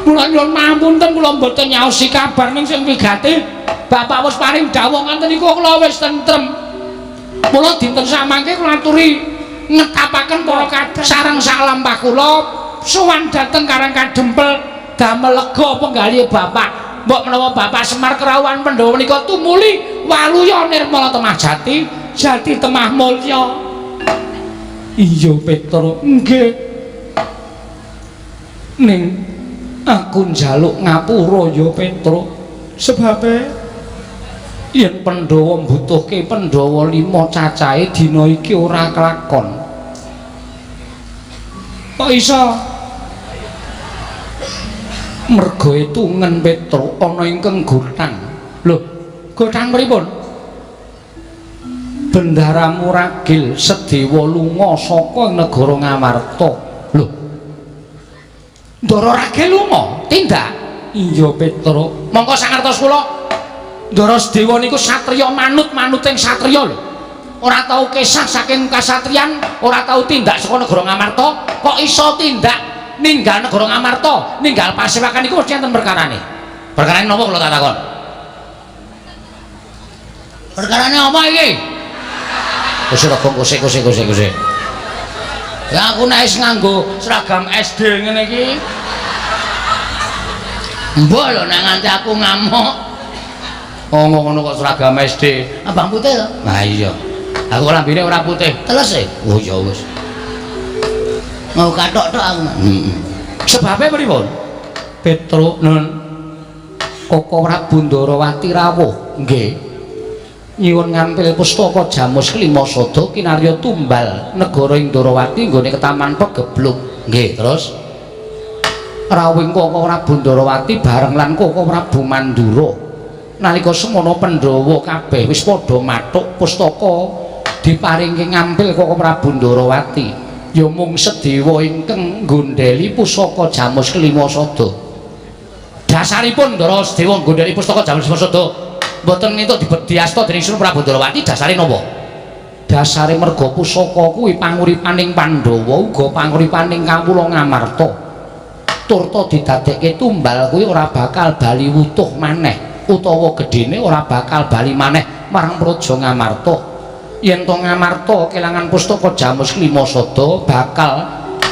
Kula nyuwun pangapunten kula mboten nyaosi kabar ning sing wigati bapak wis paring dawuh ngoten niku kula wis tentrem. Mula dinten samangke kula aturi ngetapaken para kadang sareng sak lampah kula sowan dhateng Karang Kadempel damel lega penggalihe bapak. Mbok menawa Bapak Semar kerawuhan Pandhawa menika tumuli waluya nirmala temah jati, jati temah mulya. Iya Petro, nggih. Ning aku njaluk ngapura ya Petro. Sebabe yen Pandhawa mbutuhke Pandhawa 5 cacahe dina iki ora kelakon. Kok iso? Merga etungen Petro ana ingkang gothang. Lho, gothang pripun? Bendaharamu Ragil Sedewa lunga saka negara Ngamarta. Lho. Ndara Ragil lunga? Tindak. Iya Petro. Mongko sangertos kula Ndara Sedewa niku satriya manut-manuting satriya lho. Ora tau kesah saking kasatriyan, ora tau tindak saka negara Ngamarta, kok iso tindak ninggal negara Ngamarta, ninggal pasewakan iku mesti enten perkarane. Perkarane napa kula tak takon? Perkarane apa iki? Wis ora kosek kosek kosek kosek. Ya aku nek wis nganggo seragam SD ngene iki. Mbok lho nek nganti aku ngamuk. Oh ngono kok seragam SD. Abang putih to? Lah iya. Aku lambene ora putih. Teles e. Oh ya wis. Mau kathok tok aku. Heeh. Sebabe pripun? Petro Nun. Koko Prabu Ndarawati rawuh. Nggih. Nyuwun ngampil pustaka Jamus Klima Sada kinarya tumbal negara ing Ndarawati nggone ketaman Pegebluk. Nggih, terus rawuhing Koko Prabu Ndarawati bareng lan Koko Prabu Mandura. Nalika semono Pandhawa kabeh wis padha mathuk pustaka diparingke ngampil Koko Prabu Ndarawati. Ya mung Sedewa ingkang nggondheli pusaka Jamus Klima Sada. Dasaripun Ndara Sedewa nggondheli pustaka Jamus Klima Sada mboten entuk diasta dening Sunan Prabu Ndarawati dasare napa? Dasare merga pusaka kuwi panguripaning Pandhawa uga panguripaning kawula Ngamarta. Turta didadekke tumbal kuwi ora bakal bali wutuh maneh utawa gedhene ora bakal bali maneh marang Praja Ngamarta. Yen to Ngamarta kelangan pustaka Jamus Klima Sada bakal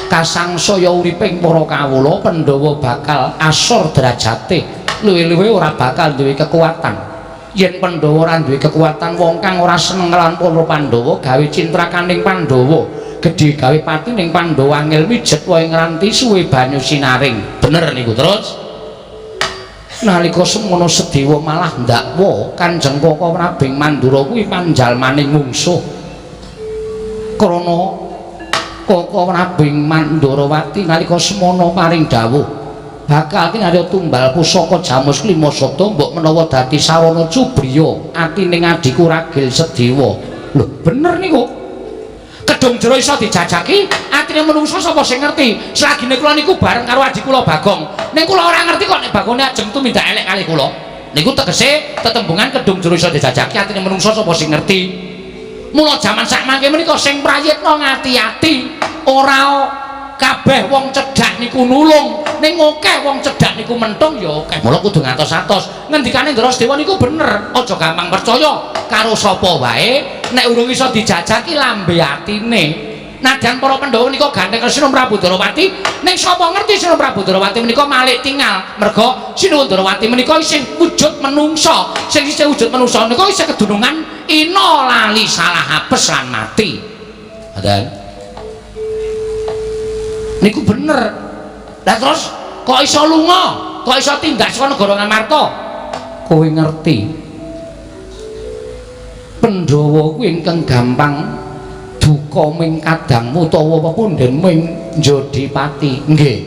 kasangsaya uriping para kawula Pandhawa bakal asor derajate, luwih-luwih ora bakal duwe kekuatan. Yen Pandhawa ora duwe kekuatan, wong kang ora seneng lan para Pandhawa gawe cintrakaning Pandhawa, gedhe gawe patining Pandhawa angel mijet wae ngranti suwe banyu sinaring. Bener niku. Terus nalika semono Sedewa malah ndakwa Kanjeng Koko Prabing Mandura kuwi panjalmaning mungsuh. Krana Koko Prabing Mandurawati nalika semono paring dawuh bakal kinarya tumbal pusaka Jamus Klima Sada mbok menawa dadi sarana cubriya atining adhiku Ragil Sedewa. Lho bener niku. Kedung jero iso dijajaki atine menungso sapa sing ngerti. Selagine kula niku bareng karo adhi kula Bagong. Ning kula ora ngerti kok nek Bagone ajeng tumindak elek kalih kula. Niku tegese tetembungan kedung jero iso dijajaki atine menungsa sapa sing ngerti. Mula jaman sakmangke menika sing prayitna ngati-ati, ora kabeh wong cedhak niku nulung, ning akeh wong cedhak niku mentung ya akeh. Mula kudu ngantos-atos. Ngendikane Ndara Sedewa niku bener, aja gampang percaya karo sapa wae nek urung iso dijajaki lambe atine. Nadyan para Pandhawa menika gandeng Sinuwun Prabu Ndorowati, ning sapa ngerti Sinuwun Prabu Ndorowati menika malik tingal, merga Sinuwun Ndorowati menika isih wujud menungsa, sing isih wujud menungsa menika isih kedunungan ina lali salah apes lan mati. Ngoten. Niku bener. Lah terus kok iso lunga? Kok iso tindak saka negara Ngamarta? Kowe ngerti. Pandhawa kuwi ingkang gampang duka ming kadangmu utawa pepunden ming Jodipati. Nggih.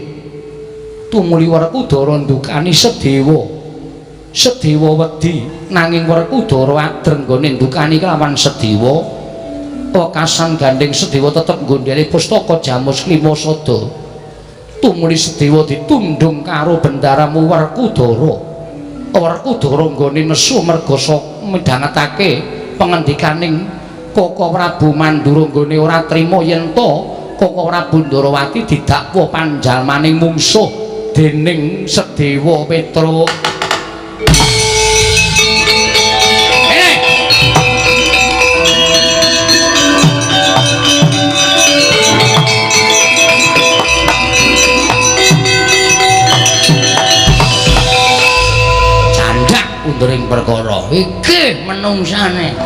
Tumuli Werkudara ndukani Sedewa. Sedewa wedi nanging Werkudara adreng nggone ndukani kelawan Sedewa. Wekasan gandeng Sedewa tetep nggondheli pustaka Jamus Klima Sada. Tumuli Sedewa ditundung karo bendaramu Werkudara. Werkudara nggone nesu merga midhangetake pengendikaning Koko Prabu Mandura nggone ora trima yen to Koko Prabu Ndorowati didakwa panjalmaning mungsuh dening Sedewa Petruk. Candak unduring perkara iki menungsane.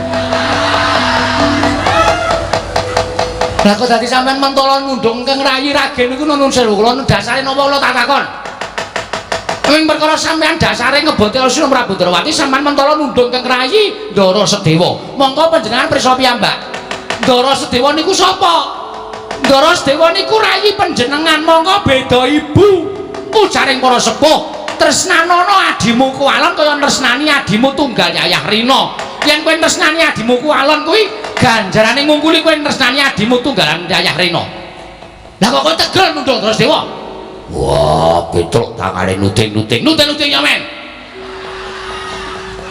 Lah kok dadi sampean mentolo nundung keng rayi ragen niku nuwun sewu kula dasare napa kula tak takon. Ing perkara sampean dasare ngebote Sinuwun Prabu Ndorowati sampean mentolo nundung keng rayi Ndara Sedewa. Mongko panjenengan pirsa piyambak. Ndara Sedewa niku sapa? Ndara Sedewa niku rayi panjenengan, mongko beda ibu. Ujaring para sepuh, tresnanono adimu kuwalon kaya tresnani adimu tunggal Yayah Rina. Yen kowe tresnani adimu kuwalon kuwi ganjarane ngungkuli kowe tresnani adimu tunggalan Yayah Rina. Lah kok kowe tegel nundung Ndara Sedewa? Wah, Petruk tangane nuting-nuting. Nuting-nuting ya men.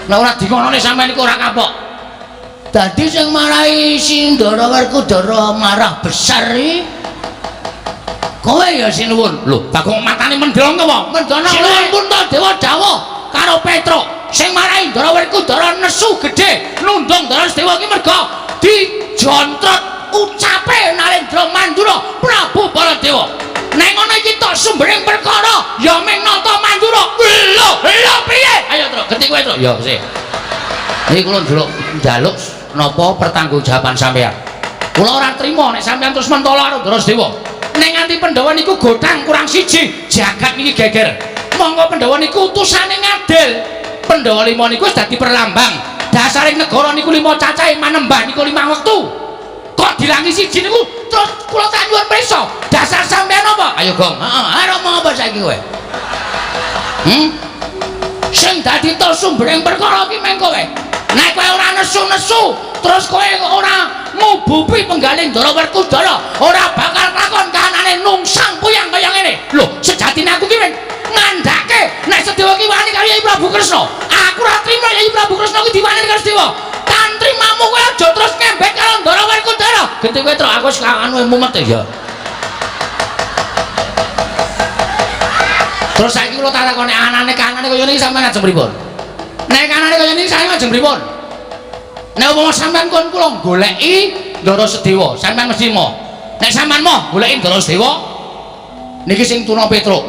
Lah ora dingonone sampean iku ora kapok. Dadi sing marahi si Ndara Werkudara marah besar iki kowe ya Sinuwun. Lho, Bagong matane mendrong to, wong. Mendrono. Sinuwun Puntadewa dawuh karo Petruk sing marahi Ndara Werkudara nesu gedhe nundung Ndara Sedewa iki merga dijontrot ucape Narendra Mandura Prabu Baladewa. Nek ngono iki tok sumbering perkara ya ming nata Mandura. Lho, lho piye? Ayo Truk, genti kowe Truk. Ya sih. Iki kula njaluk njaluk napa pertanggungjawaban sampean. Kula ora trima nek sampean terus mentolo karo Ndara Sedewa. Nek nganti Pandhawa niku gotang kurang siji, jagat niki geger. Monggo Pandhawa niku utusane ngadil. Pandhawa lima niku wis dadi perlambang. Dasaring negara niku lima cacahe manembah niku lima wektu. Kok dilangi siji niku terus kula tak nyuwun pirsa. Dasar sampean apa? Ayo Gong. Heeh, arep omong apa saiki kowe? Sing dadi to sumbering perkara iki meng kowe. Nek kowe ora nesu-nesu, terus kowe ora ngubupi penggalih Ndara Werkudara, ora bakal lakon kahanane nungsang puyang kaya ngene. Lho, sejatine aku ki ngandhake nek Sedewa ki wani karo Yai Prabu Kresna. Aku ora trima Yai Prabu Kresna ki diwani karo Sedewa. Tantrimamu kowe aja terus ngembek karo Ndara Werkudara. Genti kowe Truk, aku wis anu mumet ya. Terus saiki kula tak takoni anane kanane kaya niki sampean ajeng pripun? Nek kanane kaya niki sampean ajeng pripun? Nek umpama sampean kon kula goleki Ndara Sedewa, sampean mesti moh. Nek sampean moh goleki Ndara Sedewa niki sing tuna Petruk.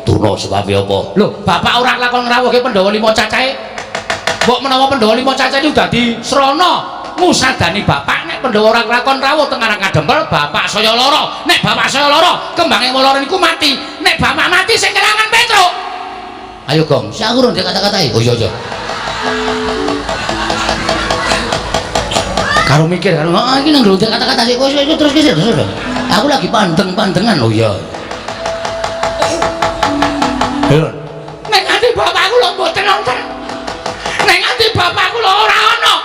Tuna sebabe apa? Lho, bapak ora lakon ngrawuhke Pandhawa lima cacahe. Mbok menawa Pandhawa lima cacahe niku dadi srana ngusadani bapak nek Pandhawa ora lakon rawuh teng Karang Kadempel, bapak saya lara. Nek bapak saya lara, kembange lara niku mati. Nek bapak mati sing kelangan Petruk. Ayo Gong, sik aku urung dikata-katai. Oh iya iya. Karo mikir karo heeh iki nang ndek kata-kata sik kowe terus terus. Aku lagi pandeng-pandengan. Oh iya. Lho. Nek nganti bapakku lho mboten wonten. Nek nganti bapakku lho ora ana.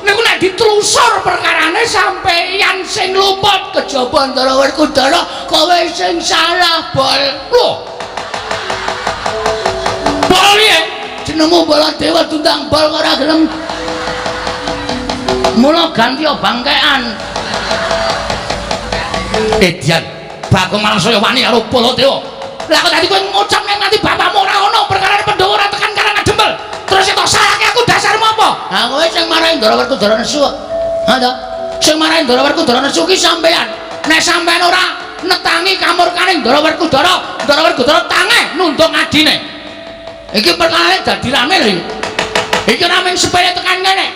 Niku nek ditelusur perkarane sampeyan sing luput kejaba Ndara Werkudara kowe sing salah, Bol. Lho. Bol piye? nemu Baladewa tundang bal ora gelem. Mula ganti bangkean. Edian, Bagong malah saya wani karo Baladewa. Lah kok tadi kowe ngucap nek nganti bapakmu ora ono perkarane Pandhawa ora tekan Karang Adempel. Terus tok salahke aku dasarmu apa? Ha kowe sing marahi Ndara Werkudara nesu kok. Ha to? Sing marahi Ndara Werkudara nesu ki sampean. Nek sampean ora netangi kamurkane Ndara Werkudara, Ndara Werkudara tangeh nundung adine. Iki perkarane dadi rame lho. Iki ora mung sepele tekan kene.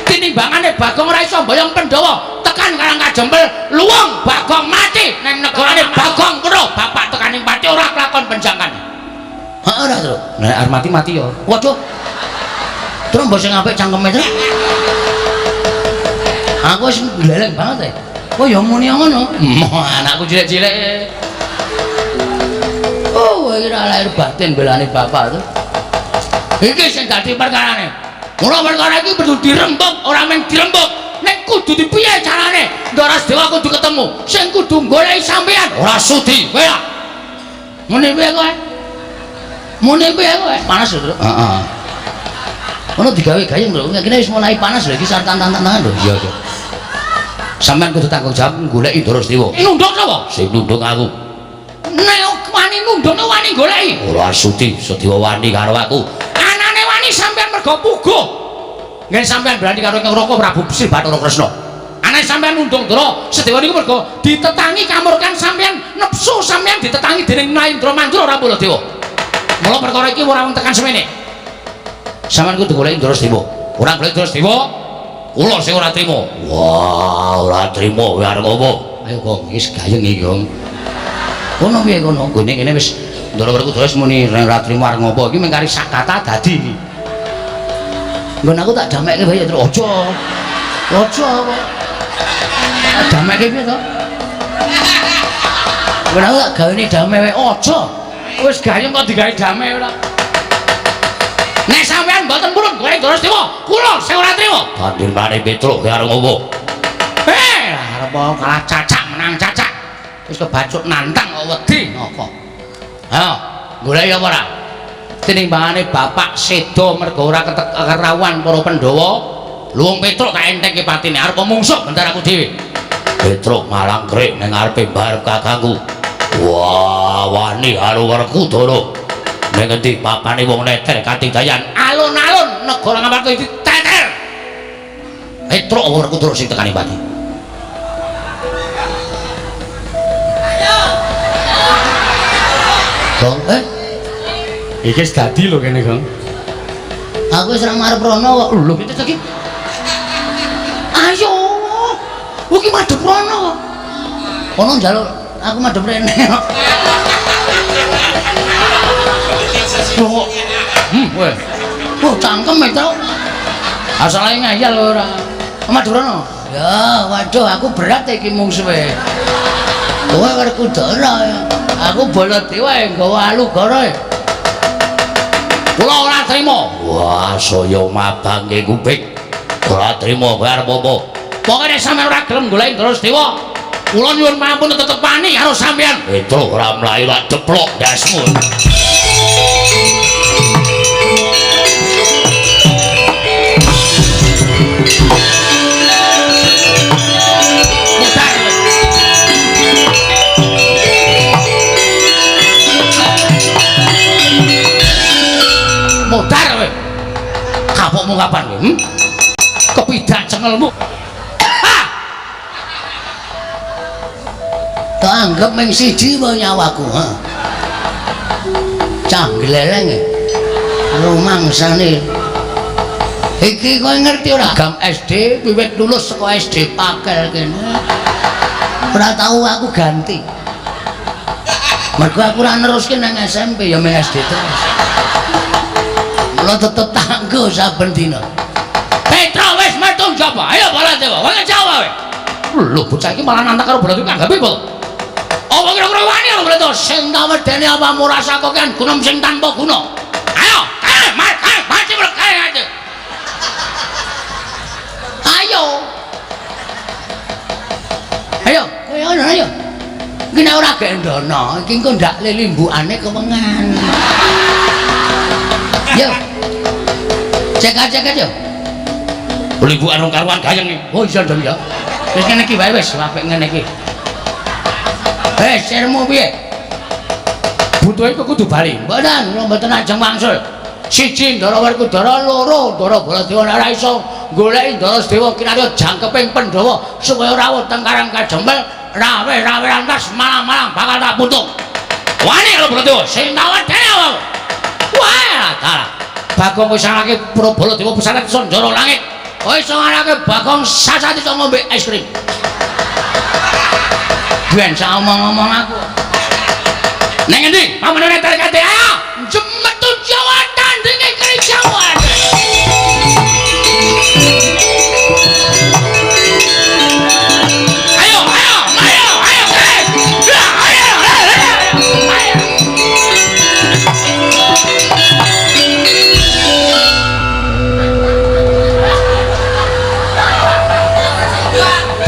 Tinimbangane Bagong ora iso mboyong Pandhawa tekan Karang Kajempel, luwung Bagong mati nang negarane Bagong weruh bapak tekaning pati ora kelakon penjangkan. Heeh ora, Tru. Nek arep mati mati ya. Waduh. Terus mbok sing apik cangkeme, Tru. Aku wis gleleng banget e. Oh ya muni ngono. Anakku cilik-cilik. Oh, iki ora lahir batin belane bapak to. Iki sing dadi perkarane. Mula perkara iki kudu dirembug, ora mung dirembug. Nek kudu dipiye carane? Ndara Dewa kudu ketemu. Sing kudu goleki sampean ora sudi. Kowe lah. Muni piye kowe? Muni piye kowe? Panas lho, Tru. Heeh. Ono digawe gayeng lho. Kene wis mulai panas lho iki sartan-tantangan lho. Iya, iya. Sampeyan kudu tanggung jawab goleki Ndara Dewa. Nunduk sapa? Sing nunduk aku. Nek wani nundukne wani goleki. Ora sudi, Sedewa wani karo aku. Anane wani sampean mergo puguh. Nggih sampean berani karo Ingkang Raka Prabu Sri Bathara Kresna. Anane sampean nundung Ndara Sedewa niku mergo ditetangi kamurkan sampean, nepsu sampean ditetangi dening Naindra Mandura ora Baladewa. Mula perkara iki ora wong tekan semene. Sampeyan kudu goleki Ndara Sedewa. Ora goleki Ndara Sedewa, kula sing ora trima. Wah, ora trima kowe arep apa? Ayo Gong, wis gayeng iki, Gong. Kono piye kono? Nggone kene wis Ndara Werkudara wis muni ora trima arep ngopo iki mung kari sak kata dadi iki. Nggon aku tak damekke wae ya, Tru. Aja. Aja kok. Tak damekke piye to? Nggon aku tak gawene dame wae aja. Wis gayeng kok digawe dame ora. Nek sampean mboten purun golek Ndara Sedewa, kula sing ora trima. Tandingane Petruk kowe arep ngopo? Arep kalah cacak menang cacak. Wis kebacut nantang kok wedi naka. Ayo, goleki apa ora? Tinimbangane bapak seda mergo ora kerawuhan para Pandhawa, luwung Petruk tak entengke patine arep mungsuh bentar aku dhewe. Petruk malangkrik ning ngarepe mbarep kakangku. Wah, wani karo Werkudara. Ning endi papane wong neter katinggayan alun-alun negara Ngamarta iki teter. Petruk Werkudara sing tekani pati. Gong, iki wis dadi lho kene, Gong. Aku wis ora marep rono kok. Lho, piye iki? Ayo. Iki madhep rono kok. Kono njaluk aku madhep rene kok. Kok. Kowe. Oh, cangkem e, Truk. Asale ngayal ora. Madhep rono. Ya, waduh aku berat iki mungsuhe. Kowe Werkudara ya. Aku Baladewa nggawa alugara. Kula ora trima. Wah, saya mabangke kuping. Ora trima kowe arep apa? Pokoke nek sampeyan ora gelem goleki Ndara Sedewa, kula nyuwun pamunten tetep wani karo sampeyan. Petruk ora mlayu lak deplok ndasmu. Modar kowe. Kapokmu kapan kowe? Kepidak cengelmu. Ha! Tak anggap mung siji wae nyawaku, ha. Cah gleleng e. Rumangsane. Iki kowe ngerti ora? Gam SD wiwit lulus saka SD Pakel kene. Ora tau aku ganti. Mergo aku ora neruske nang SMP ya mung SD terus. Mula tetep tanggo saben dina. Petruk wis metu njaba. Ayo Baladewa, wong Jawa kowe. Lho bocah iki malah nantang karo Baladewa kanggape apa? Apa kira-kira wani karo Baladewa? Sing tak wedeni apamu rasa kokean gunung sing tanpa guna. Ayo, kae, kae, mati kae aja. Ayo. Ayo, kowe ngono ayo. Iki nek ora gendono, iki engko ndak lilimbukane kewengan. Yo. Cek aja. Libukan rong karuan gayeng. Oh iya ndon ya. Wis ngene iki wae wis apik ngene iki. Sirmu piye? Butuhe kok kudu bali. Mboten, kula mboten ajeng wangsul. Siji Ndara Werkudara, loro Ndara Baladewa ora iso goleki Ndara Sedewa kinarya jangkeping Pandhawa supaya rawuh teng Karang Kajempel, rawe-rawe lantas malang-malang bakal tak putung. Wani karo Baladewa sing tawedene awakmu. Wah, dalah. Bagong wis ngalahke Baladewa pesawat Sanjara langit. Kowe iso ngalahke Bagong sasat iso ngombe es krim. Ben sak omong-omong aku. Neng endi? Pamane tarik ate ayo. Jemetu Jawa tandinge keri Jawa. Ayo, ayo, ayo, ayo. Ayo, ayo.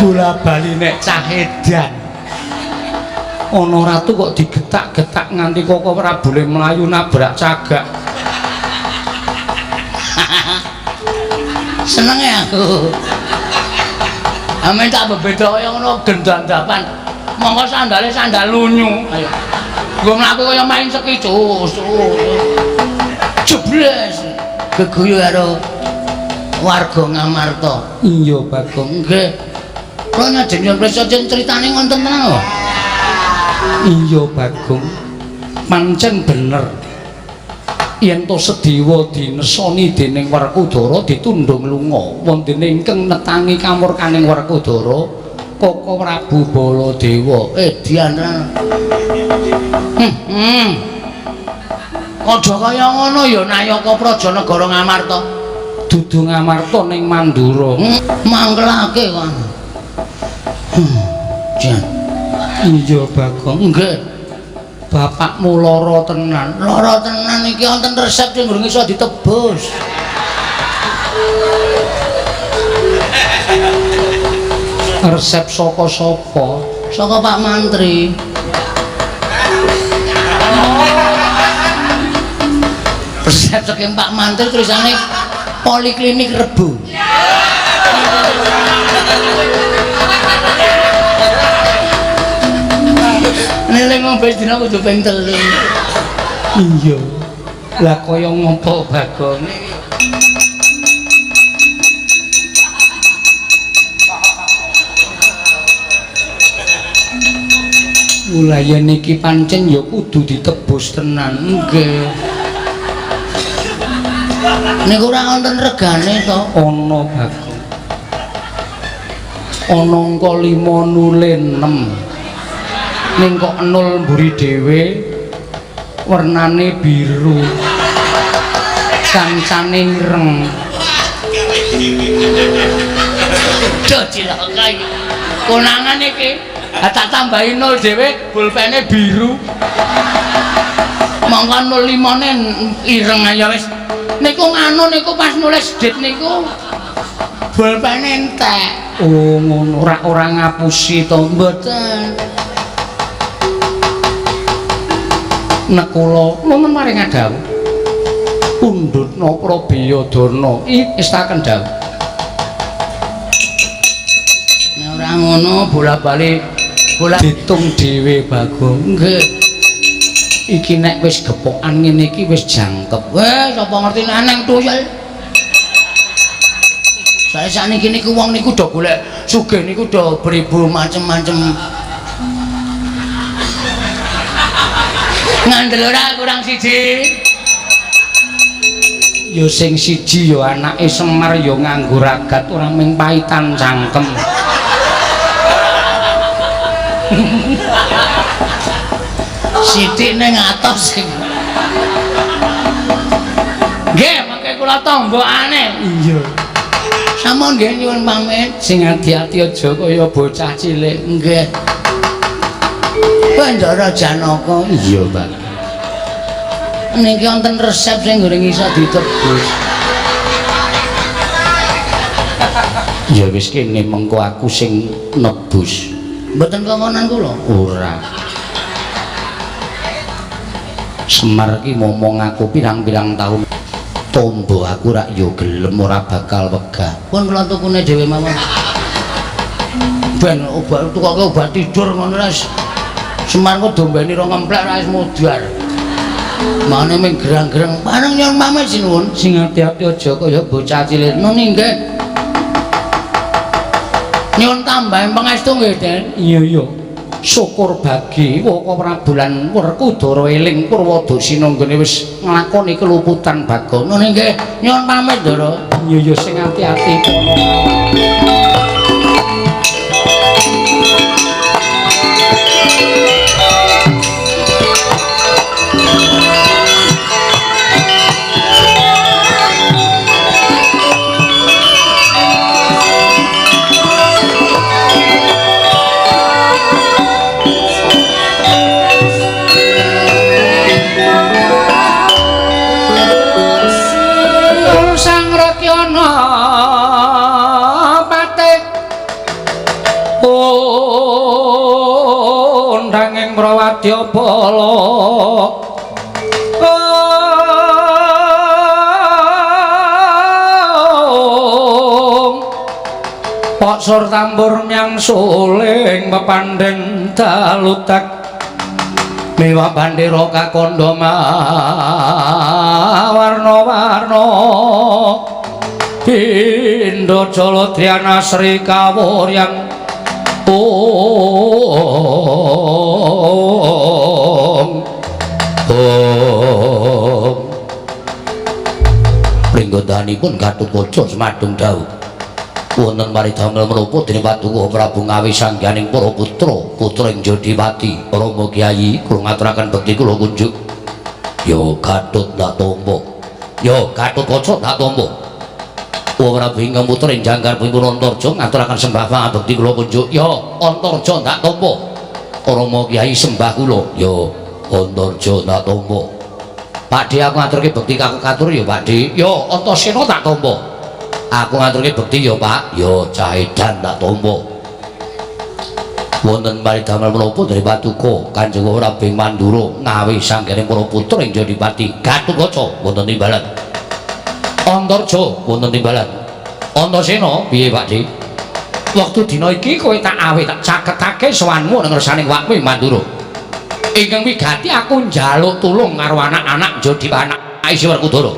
Bola bali nek cah edan. Ana ratu kok digetak-getak nganti kok ora boleh mlayu nabrak cagak. Senenge aku. Amen tak bebeda kaya ngono gendandapan. Monggo sandale sandal lunyu. Ayo. Nggo mlaku kaya main ski cus. Jebles. Geguyu karo warga Ngamarta. Iya, Bagong. Nggih. Kula nyajeng yen prisa critane ngonten tenan lho. Iya Bagong, pancen bener yen to Sedewa dinesoni dening Werkudara ditundhung lunga wonten ingkang netangi kamurkaning Werkudara Koko Prabu Baladewa. Edian Aja kaya ngono ya Nayaka Praja Negara Ngamarta. Dudu Ngamarta ning Mandura. Mangkelake kok. Jan. Iya Bagong. Nggih. Bapakmu lara tenan. Lara tenan iki wonten resep sing durung iso ditebus. Resep saka sapa? Saka Pak Mantri. Resep saking Pak Mantri tulisane Poliklinik Rebo. Nek ngombe dina kudu ping 3. Iya. Lah kaya ngopo Bagong? Mula yen iki pancen ya kudu ditebus tenan. Nggih. Niku ora wonten regane to? Ana Bagong. Ana angka 5 nule 6. Ning kok 0 mburi dhewe wernane biru kancane ireng. Duh cilaka iki. Konangan iki. Tak tambahi 0 dhewe pulpene biru. Mongko 05-ne ireng aja wis. Niku nganu niku pas nulis dit niku pulpene entek. Oh ngono, ora ngapusi to? Mboten. Nekula nuwun maring adhawuh pundhutna Prabiyadana estaken dawuh. Nek ora ngono bola-bali bola ditung dhewe Bagong. Nggih. Iki nek wis gepokan ngene iki wis jangkep. Weh, sapa ngerti nek nang tuyul. Sae sakniki niku wong niku do golek sugih niku do beribu macem-macem. Ngandel ora kurang siji. Ya sing siji ya anake Semar ya nganggo ragat ora mung paitan cangkem. Sithik ning atos sing. Nggih, mangke kula tombokane. Iya. Sampun nggih nyuwun pamit. Sing ati-ati aja kaya bocah cilik. Nggih. Bandara Janaka. Iya, Pak. Niki wonten resep sing goreng iso ditebus. Ya wis kene mengko aku sing nebus. Mboten kongkonan kula? Ora. Semar ki momong aku pirang-pirang taun. Tombo aku rak yo gelem ora bakal wegah. Pun kula tukune dhewe mawon. Ben obat tukoke obat tidur ngono wis. Semar kok dombeni rong ngemplek ra wis mudhar. Mane ming gerang-gerang pareng nyuwun pamit sinuwun. Sing ati-ati aja kaya bocah cilik. Nuni nggih. Nyuwun tambahan pangestu nggih, Den. Iya iya. Syukur bagi Waka Prabu lan Werkudara eling Purwadasina nggone wis nglakoni keluputan Bagong. Nuni nggih, nyuwun pamit, Ndara. Iya iya sing ati-ati kono. Prawadya bala Paksur tambur myang suling pepandhen dalutak miwa bandera kakandha warna-warna pindha jala dhyana sri kawuryan. Om Om Pringgodanipun Gatotkaca semadung dawuh wonten paridamel menapa dening Paduka Prabu Ngawi sangganing para putra putra ing Jodipati. Rama Kyai kula ngaturaken bekti kula kunjuk. Ya Gatot ndak tampa. Ya Gatotkaca ndak tampa. Prabu ingkang putra ing jangkar pun Antarja ngaturaken sembah pangabekti kula kunjuk. Ya Antarja ndak tampa. Rama Kyai sembah kula. Ya Antarja ndak tampa. Pakde aku ngaturke bekti katur ya Pakde. Ya Antasena tak tampa. Aku ngaturke bekti ya Pak. Ya Caedan tak tampa. Wonten paridamel menapa dari Paduka Kanjeng Prabu Mandura Ngawi sangganing para putra ing Jodipati. Gatotkaca wonten timbalan. Antarja wonten timbalan. Antasena piye Pakde? Wektu dina iki kowe tak awe tak caketake sowanmu nang ngersaning wakmu Mandura. Ingkang wigati aku njaluk tulung karo anak-anak Jodipati anak isi Werkudara.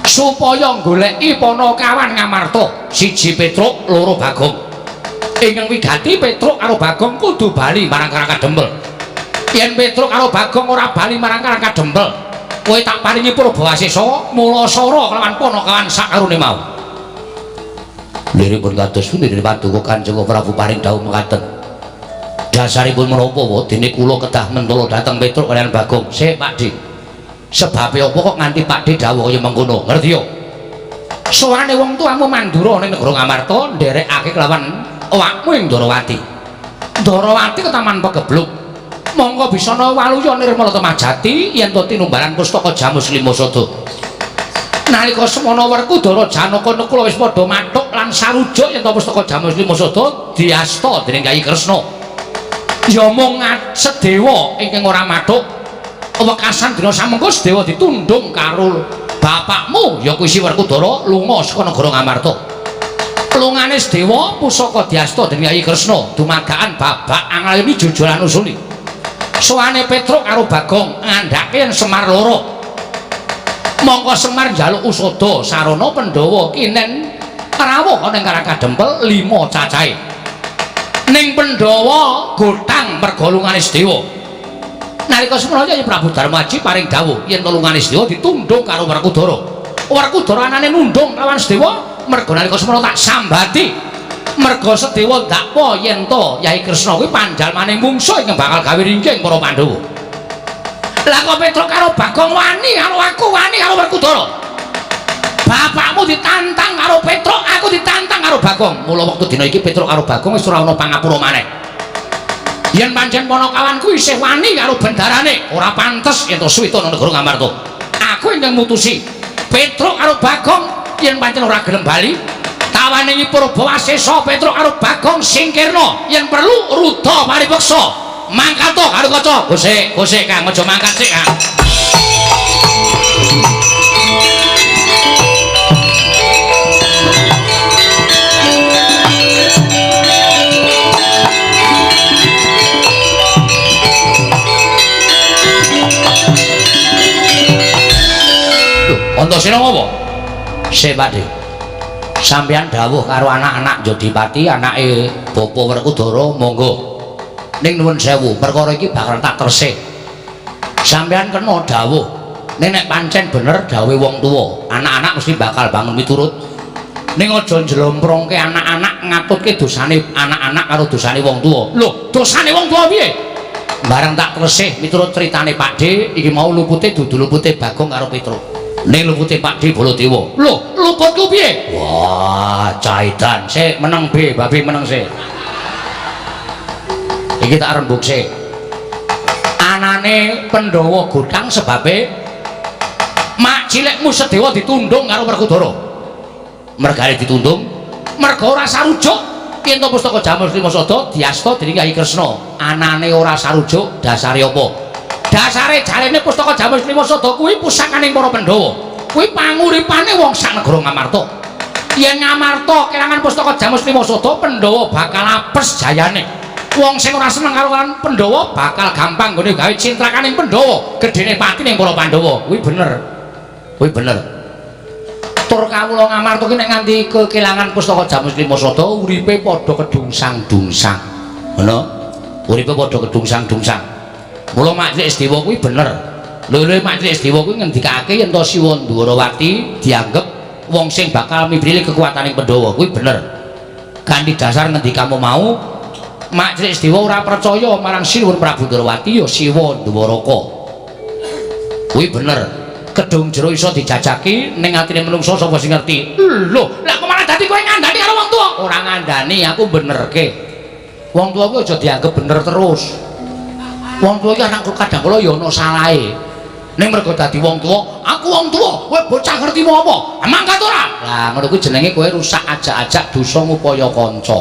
Supaya goleki Panakawan Ngamarta, siji Petruk, loro Bagong. Ingkang wigati Petruk karo Bagong kudu bali marang Karang Kadempel. Yen Petruk karo Bagong ora bali marang Karang Kadempel, kowe tak paringi Purbawasesa mulasara kelawan Panakawan sakarone mau. Liripun kados pundi Paduka Kanjeng Prabu paring dawuh mekaten. Dasaripun menapa wa dene kula kedah mentala dhateng Petruk kaliyan Bagong. Sik Pakde. Sebabe apa kok nganti Pakde dawuh kaya mengkono? Ngerti yo? Sowane wong tuamu Mandura ning negara Ngamarta nderekake kelawan awakmu ing Ndarawati. Ndarawati ketaman pegebluk. Mongko bisana waluya nirmala temajati yen to tinumbalan pustaka Jamus Lima Sada. Nalika semana Werkudara Janaka Nakula wis padha mathuk lan sarujuk yen to pustaka Jamus Lima Sada diasta dening Kyai Kresna. Ya mung Sedewa ingkang ora mathuk. Wekasan dina samengko Sedewa ditundung karo bapakmu ya kuwi si Werkudara lunga saka negara Ngamarta. Lungane Sedewa pusaka diasta dening Kyai Kresna dumagaan babak anglayuni jujuran usuli. Sowane Petruk karo Bagong ngandhake yen Semar loro. Mongko Semar njaluk usada sarana Pandhawa kinen rawuh ana ing Karang Kadempel 5 cacahe. Ning Pandhawa gotang merga lungane Sedewa. Nalika semana Kyai Prabu Darmaji paring dawuh yen lungane Sedewa ditundung karo Werkudara. Werkudara anane nundung lawan Sedewa merga nalika semana tak sambati. Merga Sedewa ndakwa yen to Kyai Kresna kuwi panjalmane mungsuh ingkang bakal gawe ringking para Pandhawa. Lah kok Petruk karo Bagong wani karo aku, wani karo Werkudara. Bapakmu ditantang karo Petruk, aku ditantang karo Bagong. Mula wektu dina iki Petruk karo Bagong wis ora ana pangapura maneh. Yen pancen Panakawanku isih wani karo bendarane, ora pantes yen to suwita nang negara Ngamarta. Aku ingkang mutusi Petruk karo Bagong yen pancen ora gelem bali, tawaningi Purbawasesa Petruk karo Bagong singkirna, yen perlu ruda paripeksa. Mangkat to karo kaca. Gosek, gosek Kang, aja mangkat sik Kang. Antasena ngopo? Sik, Pakde. Sampeyan dawuh karo anak-anak Jodipati, anake Bapak Werkudara, monggo. Ning nuwun sewu, perkara iki bakal tak tresih. Sampeyan kena dawuh. Ning nek pancen bener dawuhe wong tuwa, anak-anak mesti bakal bangun miturut. Ning aja njlomprongke anak-anak ngatutke dosane anak-anak karo dosane wong tuwa. Lho, dosane wong tuwa piye? Bareng tak tresih miturut critane Pakde, iki mau lupute dudu lupute Bagong karo Petruk. Ning lupute Pakde Baladewa. Lho, luputku piye? Wah, caidan. Sik meneng be, babi meneng sik. Iki tak rembug sik. Anane Pandhawa gotang sebabe mak cilikmu Sedewa ditundung karo Werkudara. Mergane ditundung, merga ora sarujuk yen to pustaka Jamus Lima Sada diasta dening Kyai Kresna. Anane ora sarujuk dasare apa? Dasare jarene pustaka Jamus Lima Sada kuwi pusakaning para Pandhawa. Kuwi panguripane wong sak negara Ngamarta. Yen Ngamarta kelangan pustaka Jamus Lima Sada, Pandhawa bakal apes jayane. Wong sing ora seneng karo Pandhawa bakal gampang nggone gawe cintrakaning Pandhawa, gedene pati ning para Pandhawa. Kuwi bener. Kuwi bener. Tur kawula Ngamarta ki nek nganti kekelangan pustaka Jamus Lima Sada uripe padha kedungsang-dungsang. Ngono? Uripe padha kedungsang-dungsang. Mula Mak Cilik Sedewa kuwi bener. Lho Mak Cilik Sedewa kuwi ngendikake yen to Siwa Ndwarawati dianggep wong sing bakal mibrili kekuataning Pandhawa kuwi bener. Kanthi dasar ngendikamu mau, Mak Cilik Sedewa ora percaya marang Sinuwun Prabu Ndwarawati ya Siwa Ndwaraka. Kuwi bener. Kedung jero iso dijajaki ning atine menungso sapa sing ngerti. Lho, lah kok malah dadi kowe ngandani karo wong tuwa? Ora ngandani, aku benerke. Wong tuwa kuwi aja dianggep bener terus. Wong tuwa iki anak kadang kala ya ana salahe. Ning mergo dadi wong tuwa, aku wong tuwa, kowe bocah ngerti apa? Mangkat ora? Lah ngono kuwi jenenge kowe rusak ajak-ajak dosa ngupaya kanca.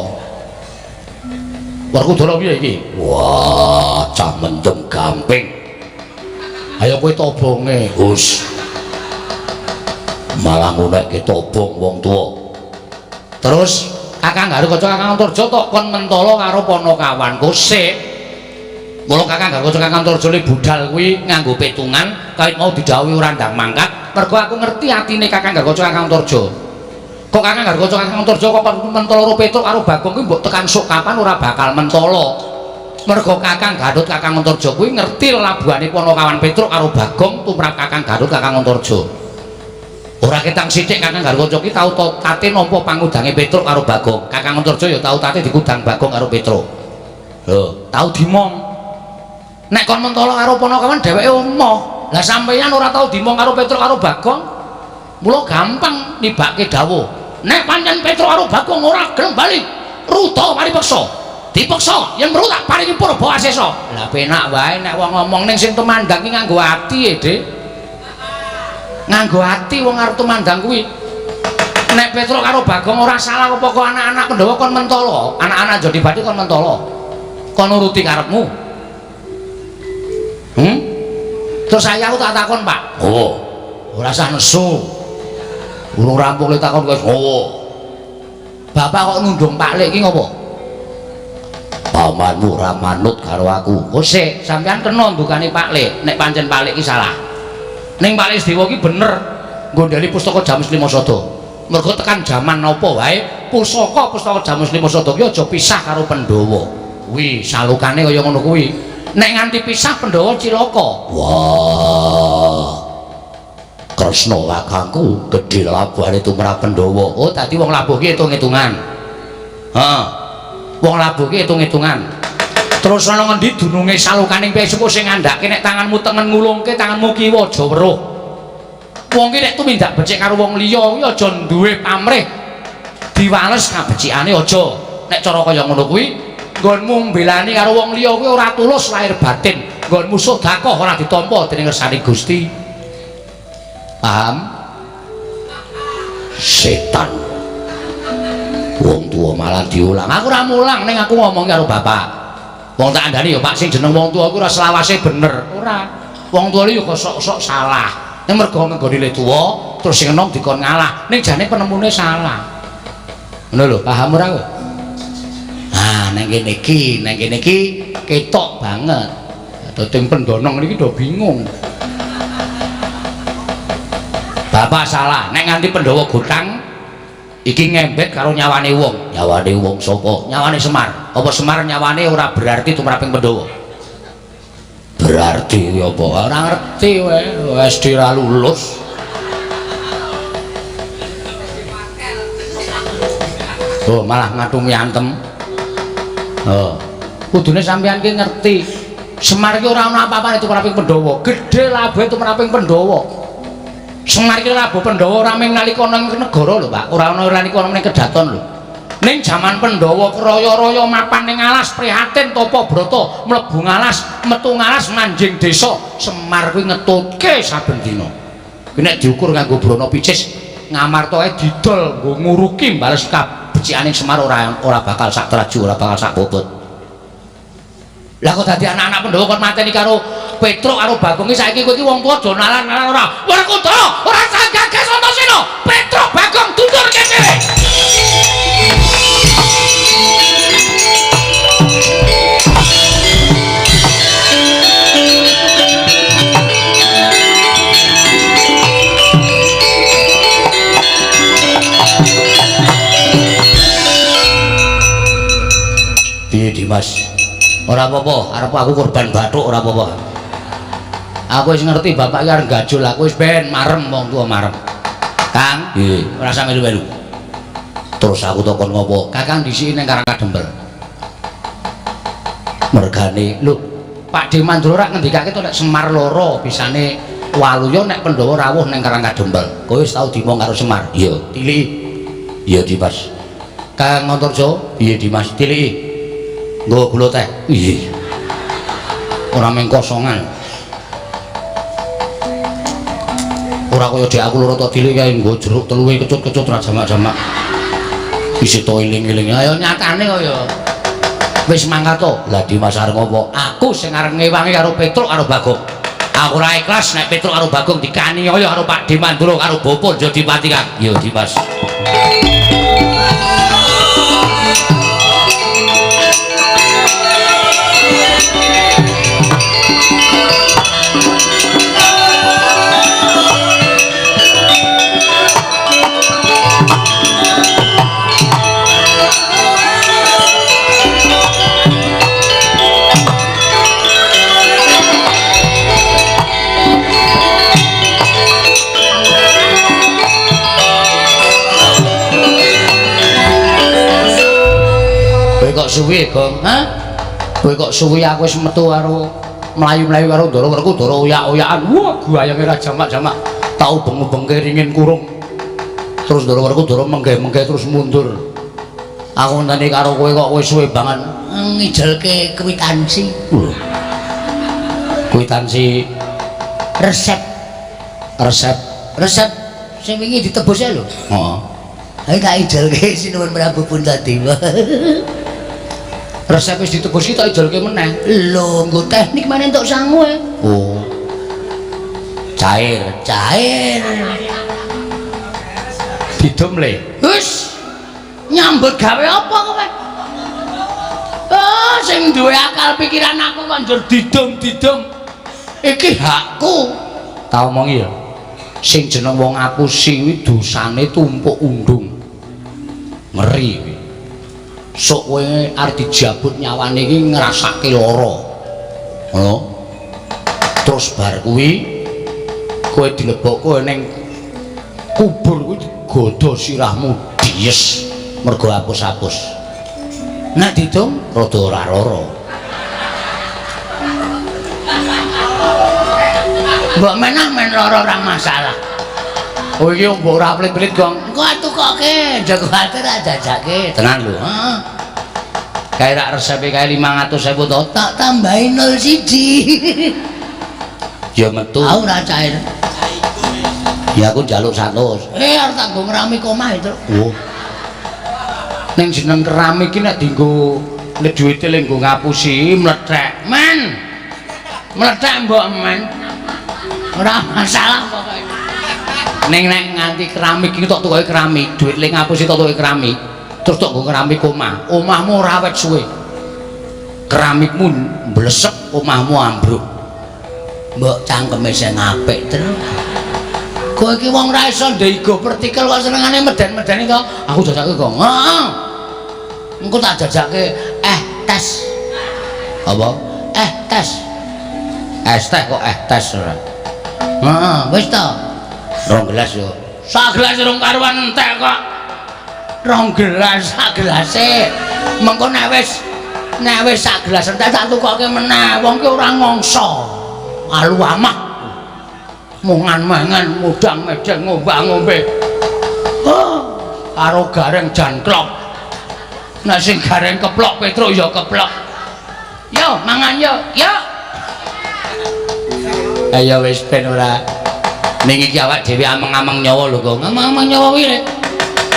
Werkudara piye iki? Wah, cah mendem gamping. Ayo kowe tobonge, Gus. Malah ngunekke tobong wong tuwa. Terus Kakang Garukaca Kakang Antarja tok kon mentala karo Panakawan sik. Mula Kakang Garukaca Kakang Antarja le budal kuwi nganggo petungan, kawit mau didhawuhi ora ndang mangkat, mergo aku ngerti atine Kakang Garukaca Kakang Antarja. Kok Kakang Garukaca Kakang Antarja kok kon mentala karo Petruk karo Bagong kuwi mbok tekan sok kapan ora bakal mentala. Mergo Kakang Gatot Kakang Antarja kuwi ngerti lelabuhane Panakawan Petruk karo Bagong tumrap Kakang Gatot Kakang Antarja. Ora ketang sithik Kakang Garukaca ki tau tate nampa pangudange Petruk karo Bagong. Kakang Antarja ya tau tate dikudang Bagong karo Petruk. Lho, tau dimong. Nek kon mentala karo Panakawan dheweke emoh. Lah sampeyan ora tau dimong karo Petruk karo Bagong. Mula gampang nibake dawuh. Nek pancen Petruk karo Bagong ora gelem bali, ruda mari peksa. Dipeksa yen perlu tak paringi purba asesa. Lah penak wae nek wong ngomong ning sing tumandang ki nganggo ati e, Dik. Nganggo ati wong arep tumandang kuwi. Nek Petruk karo Bagong ora salah apa kok anak-anak Pandhawa kon mentala, anak-anak Jodipati kon mentala. Kon nuruti karepmu. Hmm? Terus saya aku tak takon, Pak. Oh. Ora usah nesu. Urung rampung le takon wis. Oh. Bapak kok nundung Pak Lek iki ngopo? Pamanmu ora manut karo aku. Oh sik, sampean kena ndukane Pak Lek nek pancen Pak Lek iki salah. Ning Pak Lek Sedewa iki bener nggondheli pustaka Jamus Lima Sada. Mergo tekan jaman napa wae pusaka pustaka Jamus Lima Sada ki aja pisah karo Pandhawa. Kuwi salukane kaya ngono kuwi. Nek nganti pisah Pandhawa cilaka. Wah. Kresna kakangku gedhe labuhane tumrap Pandhawa. Oh, dadi wong labuh ki hitung-hitungan. Heeh. Wong labuh ki hitung-hitungan. Terus ana ngendi dununge salukaning pesuku sing ngandhake nek tanganmu tengen ngulungke tanganmu kiwa aja weruh. Wong ki nek tumindak becik karo wong liya kuwi aja duwe pamrih. Diwales kabecikane aja. Nek cara kaya ngono kuwi nggonmu mbelani karo wong liya kuwi ora tulus lahir batin. Nggonmu sedekah ora ditampa dening ngersane Gusti. Paham? Setan. Wong tuwa malah diulang. Aku ora mulang ning aku ngomong karo bapak. Wong tak andani ya Pak sing jeneng wong tuwa kuwi ora selawase bener. Ora. Wong tuwa iki ya kok sok-sok salah. Ning mergo nggone le tuwa terus sing enom dikon ngalah. Ning jane penemune salah. Ngono lho, paham ora kowe? Ah, nang kene iki ketok banget. Dadi pendonong niki do bingung. Bapak salah, nek nganti Pandhawa gotang iki ngembet karo nyawane wong. Nyawane wong sapa? Nyawane Semar. Apa Semar nyawane ora berarti tumraping Pandhawa? Berarti kuwi apa? Ora ngerti kowe, SD ora lulus. Oh, malah ngatumi antem. Oh. Kudune sampeyan ki ngerti. Semar ki ora ana apa-apane tumraping Pandhawa. Gedhe labuhe tumraping Pandhawa. Semar ki labuh Pandhawa ora mung nalika ana ing negara lho, Pak. Ora ana nalika ana ning kedaton lho. Ning jaman Pandhawa kraya-raya mapan ning alas prihatin tapa brata mlebu ngalas, metu ngalas manjing desa. Semar kuwi ngetutke saben dina. Kuwi nek diukur nganggo brana picis, ngamarta didol nggo nguruki bales kabecikane Semar ora bakal sak traju, ora bakal sak bobot. Lah kok dadi anak-anak Pandhawa kon mateni karo Petruk karo Bagong iki saiki kowe iki wong tuwa do nalar-nalar ora. Werkudara ora usah gagas Antasena. Petruk Bagong tuturke dhewe. Piye Dimas? Ora apa-apa, arep aku korban bathuk ora apa-apa. Aku wis ngerti bapak iki arep gajul, aku wis ben marem wong tuwa marem. Kang, nggih, ora usah melu-melu. Terus aku takon ngopo? Kakang dhisiki ning Karang Kadempel. Mergane, lho, Pak De Mandura rak ngendikake to nek Semar loro bisane waluya nek Pandhawa rawuh ning Karang Kadempel. Kowe wis tau dimong karo Semar? Iya, tiliki. Iya, Dimas. Kang Antarja? Iya, Dimas, tiliki. Nggo gula teh. Iya. Ora mung kosongan. Ora kaya dek aku loro to tilik kae nggo jeruk teluwe kecut-kecut ra jamak-jamak. Isih to eling-eling. Ayo nyatane kaya wis mangkat to. Lah Dimas arep ngopo? Aku sing arep ngewangi karo Petruk karo Bagong. Aku ora ikhlas nek Petruk karo Bagong dikaniaya karo Pak De Mandura karo Bapak Jodipati Kang. Iya Dimas. Kok suwi, Gong? Hah? Kowe kok suwi aku wis metu karo mlayu-mlayu karo Ndara Werkudara oyak-oyakan. Wah, guayange ra jamak-jamak. Tau beng-bengke ringin kurung. Terus Ndara Werkudara menggeh-menggeh terus mundur. Aku ngenteni karo kowe kok wis suwe banget. Ngijelke kwitansi. Kwitansi resep. Resep. Resep sing wingi ditebus lho. Heeh. Ayo tak ijelke Sinuwun Prabu Puntadewa. Resep wis ditebus iki tak ijelke meneh. Lho, nggo teknik meneh entuk sangu e. Oh. Cair, cair. Didum le. Wis. Nyambut gawe apa kowe? Ah, sing duwe akal pikiran aku kok njur didum-didum. Iki hakku. Tak omongi ya. Sing jeneng wong ngapusi kuwi dosane tumpuk undung. Ngeri kuwi. Sok kowe arep dijabut nyawane iki ngrasake lara. Ngono. Terus bar kuwi kowe dilebokke ning kubur kuwi digodha sirahmu dies mergo apus-apus. Nek didum rada ora lara. Mbok menah men lara ora masalah. Oh iki mbok ora pelit-pelit, Gong. Engko tukoke, aja kuwatir jajake. Tenan lho. Heeh. Kae rak resepe kae 500.000 to. Tak tambahi 01. Ya metu. Aku ora cair. Ya aku njaluk 100. Arep tak nggo keramik omah itu. Oh. Ning jeneng keramik iki nek dienggo nek duwite le nggo ngapusi mlethek. Men. Mlethek mbok men. Ora masalah pokoke. Ning nek nganti keramik iki tok tukoke keramik, duit le ngapusi tok tukoke keramik, terus tok nggo keramik omah. Omahmu ora awet suwe. Keramikmu mblesek, omahmu ambruk. Mbok cangkeme sing apik terus. Kowe iki wong ra iso ndego pertikel kok senengane meden-medeni to. Aku jajake kok. Heeh. Engko tak jajake tes. Apa? Tes. Es teh kok tes ora. Heeh, wis to. 2 gelas yo. Sak gelas rong karuan entek kok. 2 gelas sak gelase. Mengko nek wis sak gelas entek tak tukoke meneh. Wong ki ora ngongso. Alu amah. Mongan mangan mudang medeng ngombak-ngombe. Oh, karo gareng janklok. Nek sing gareng keplok Petruk ya keplok. Yo mangan yo, yo. Ayo wis ben ora. Ning iki awak dhewe ameng-ameng nyawa lho kok. Ameng-ameng nyawa kuwi rek.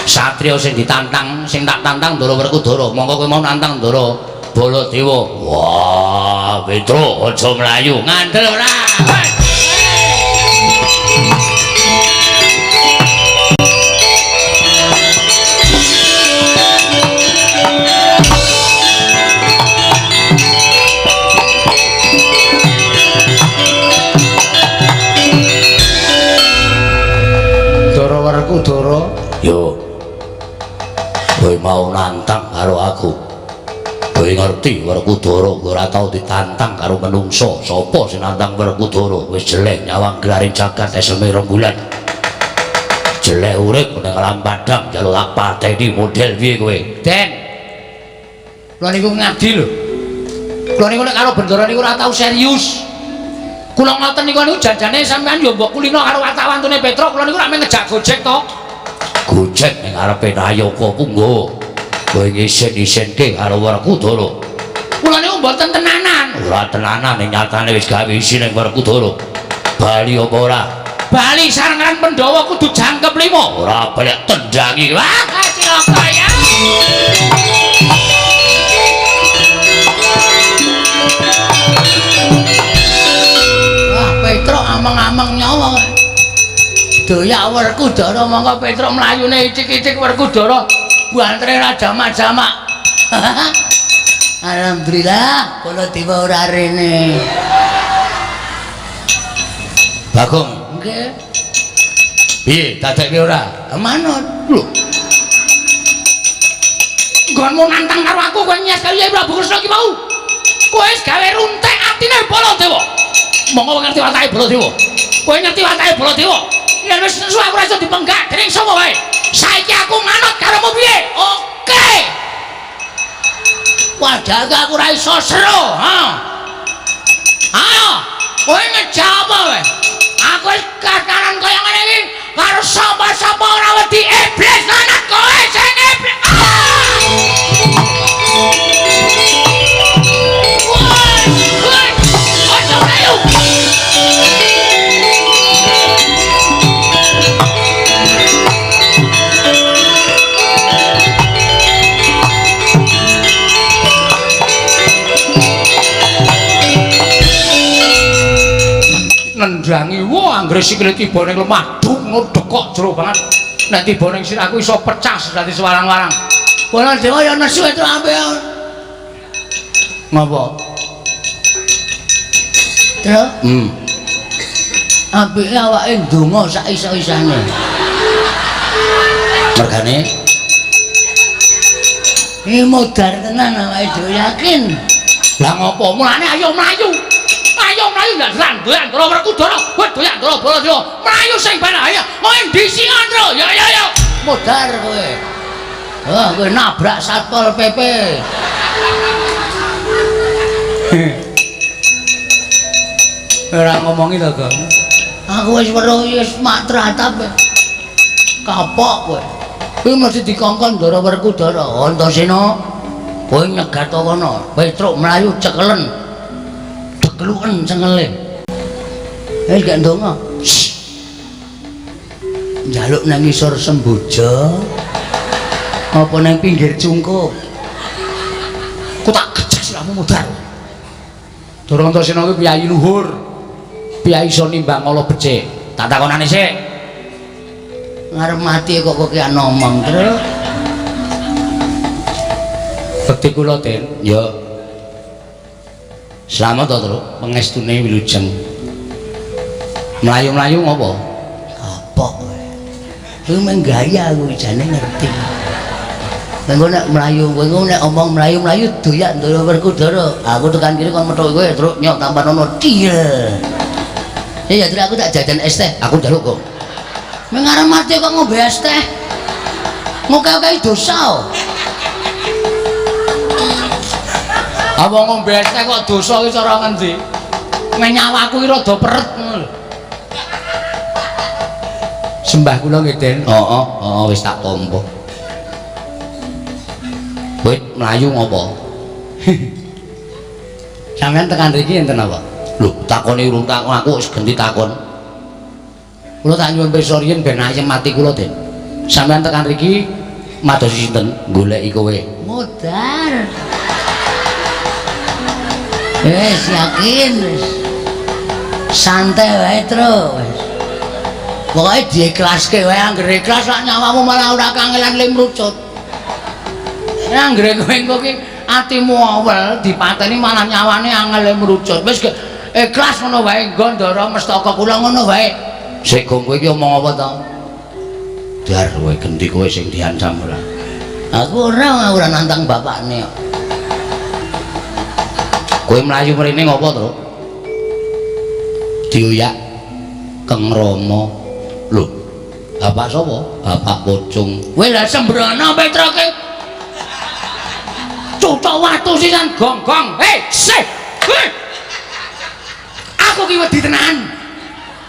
Satria sing ditantang, sing tak tantang Ndara Werkudara. Monggo kowe mau nantang Ndara Baladewa. Wah, Petruk aja mlayu. Ngandel ora. Ndara Werkudara, yo. Kowe mau nantang karo aku. Kowe ngerti Werkudara ora tau ditantang karo menungso. Sapa sing nantang Werkudara? Wis jeleh nyawang gelaring jagat eseme 2 bulan. Jeleh urip ning alam padang njaluk tak pateni model piye kowe? Den. Kula niku ngabdi lho. Kula niku nek karo Bendara niku ora tau serius. Kula ngoten niku niku janjane sampean yo mbok kulino karo watawantune Petruk. Kula niku rak mung ngejak gojek to. Gojek ning ngarepe Nayaka Punggawa. Kowe ngisin-isinke karo Werkudara. Kula niku mboten tenanan. Ora tenanan ning nyatane wis gawe isin ning Werkudara. Bali apa ora? Bali sarengan Pandhawa kudu jangkep 5. Ora balik tendangi. Wah, cilaka ya. Wah, Petruk ameng-ameng nyawa. Doyak Werkudara mongko Petruk mlayune icik-icik Werkudara bantere ra jamak-jamak. Alhamdulillah Baladewa ora rene. Bagong, nggih. Piye dadekke ora? Manut. Lho. Nggonmu nantang karo aku kowe nyes karo Kyai Prabu Kresna ki mau. Kowe wis gawe runtek atine Baladewa. Monggo ngerti watake Baladewa. Kowe ngerti watake Baladewa. Yen wis nesu aku ora iso dipenggak dening sapa wae. Saiki aku manut karomu piye? Oke. Wadah aku ora iso seru, ha. Ayo, kowe ngejak apa kowe? Aku wis kataran kaya ngene iki karo sapa-sapa ora wedi iblis anak kowe sing iblis. Woi, aja mlayu. Nendangi wah anggere sikile tiba ning lemah dung dekok jero banget. Nek tiba ning sirahku iso pecah dadi sewarang-warang. Baladewa ya nesu itu ampe. Ngopo? Terus? Apike awake ndonga sak iso-isane. Mergane iki modar tenan awake dhewe yakin. Lah ngopo? Mulane ayo mlayu. Ayo mlayu ndak doyan Ndara Werkudara, kowe doyan Ndara Baladewa. Mlayu sing ben ayo. Kowe endi sing Andra? Ya ya ya. Modar kowe. Wah, kowe nabrak Satpol PP. Ora ngomongi to, Gong. Aku wis weruh wis mak tratap. Kapok kowe. Kuwi mesti dikongkon Ndara Werkudara. Antasena, kowe nyegat kono. Petruk mlayu cekelen. Keluken cengele. Wis gak ndonga. Njaluk nang ngisor semboja. Apa nang pinggir cungkup. Ku tak gejek sirahmu mudhar. Ndara Antasena kuwi piyayi luhur. Piyayi iso nimbang ala becik. Tak takonane sik. Ngarep mati kok kokean ngomong terus. Bekti kula, Den. Ya. Slamet to, Truk, pengestune wilujeng. Mlayu-mlayu ngopo? Kepok. Kuwi mung gaya aku jane ngerti. Engko nek mlayu, kowe nek omong mlayu-mlayu doyak Ndara Werkudara. Aku tekan kene kon metu kowe truk nyok tampanono tiel. Iya, terus aku tak jajan es teh, aku njaluk kok. Meng arep mati kok ngombe es teh. Ngoke-oke dosa. Apa ngombe es teh kok dosa iki cara ngendi? Meh nyawaku iki rada peret ngono lho. Sembah kula nggih, Den. Heeh, heeh wis tak tampa. Kowe mlayu ngopo? Sampeyan tekan mriki enten apa? Lho, takone urung takon aku wis genti takon. Kula tak nyuwun pirsa riyin ben ayem ati kula, Den. Sampeyan tekan mriki madosi sinten? Goleki kowe. Modar. Wis yakin wis. Santai wae, Tru. Pokoke diikhlaske wae, anggere ikhlas lak nyawamu malah ora kangelan le mrucut. Anggere kowe engko ki atimu awel dipateni malah nyawane angel le mrucut. Wis ikhlas ngono wae, nggo Ndara Mestaka kula ngono wae. Sik gong kowe iki omong apa to? Dar kowe genti kowe sing diancam ora. Aku ora nantang bapakne kok. Kowe mlayu mrene ngopo, Tru? Dioyak Kang Rama. Lho, bapak sapa? Bapak Pocung. Kowe lha sembrono Petroke. Cucuk watu sisan gong-gong. Hei, sih. Hei. Aku ki wedi tenan.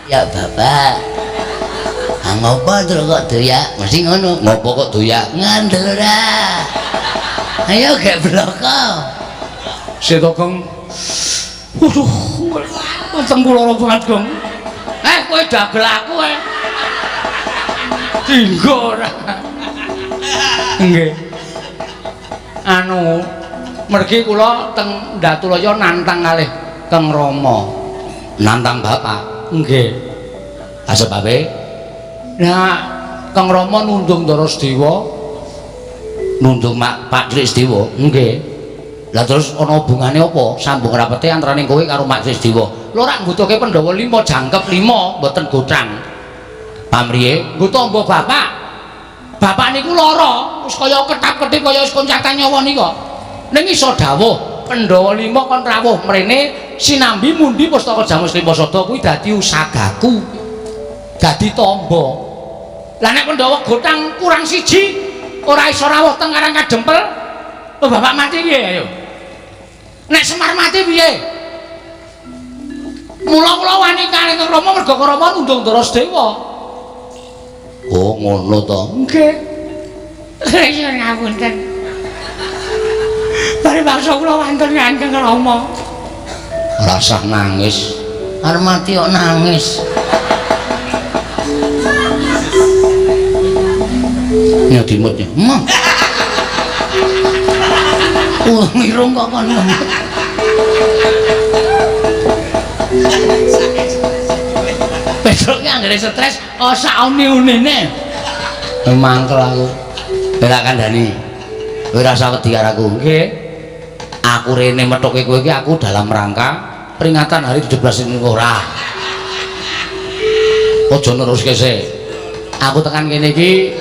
Ya bapak. Ah ngopo terus kok doyak? Mesti ngono. Ngopo kok doyak? Ngandel ora. Ayo gek bloko. Seto gong. Waduh, weteng kula lara banget, Gong. Kowe dagel aku eh. Dinggo ora. Nggih. Anu, mergi kula teng Ndatulaya nantang kalih Kang Rama. Nantang bapak? Nggih. Ha sebabe? Nah, Kang Rama nundung Ndara Sedewa, nundung Pak Cilik Sedewa. Nggih. Lah terus ana hubungane apa? Sambung rapete antarane kowe karo Mak Cilik Sedewa. Lho rak ngbutuhke Pandhawa 5 jangkep 5 mboten gothang. Pamriye? Nggo tamba bapak. Bapak niku lara, wis kaya ketap-ketip kaya wis koncatan nyawa nika. Ning iso dawuh Pandhawa 5 kon rawuh mrene sinambi mundi pustaka Jamus Lima Sada kuwi dadi usagaku. Dadi tamba. Lah nek Pandhawa gothang kurang siji ora iso rawuh teng Karang Kadempel, lho bapak mati piye ayo? Nek Semar mati piye? Mula kula wani kalih Kang Rama merga Rama nundung Ndara Sedewa. Oh ngono to. Nggih. Iya ngapunten. Bare bakso kula wonten Kang Rama. Rasah nangis. Arep mati kok nangis. Nyodimutnya. Mah. Irung kok kon ngemut. Besok ki anggere stres oh sak uni-unine. Mangkel aku. Ora kandhani. Kowe ora usah wedi karo aku. Nggih. Aku rene methuke kowe iki aku dalam rangka peringatan hari 17 ini ora. Aja neruske sik. Aku tekan kene iki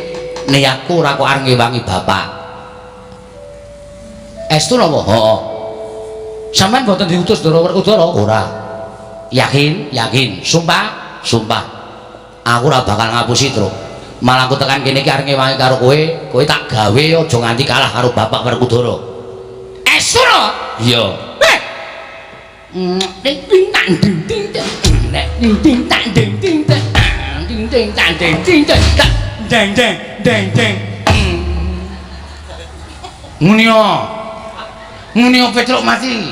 niatku ora kok arep ngewangi bapak. Estu napa? Heeh. Sampeyan mboten diutus Ndara Werkudara? Ora. Yakin? Yakin. Sumpah? Sumpah. Aku ora bakal ngapusi, Truk. Malah aku tekan kene iki arep ngewangi karo kowe, kowe tak gawe aja nganti kalah karo bapak Werkudara. Estu no? Iya. Eh. Ding ding tang ding ding ding ding tang ding ding ding ding tang ding ding ding deng deng deng deng. Ngene yo. Ngene yo Petruk mati.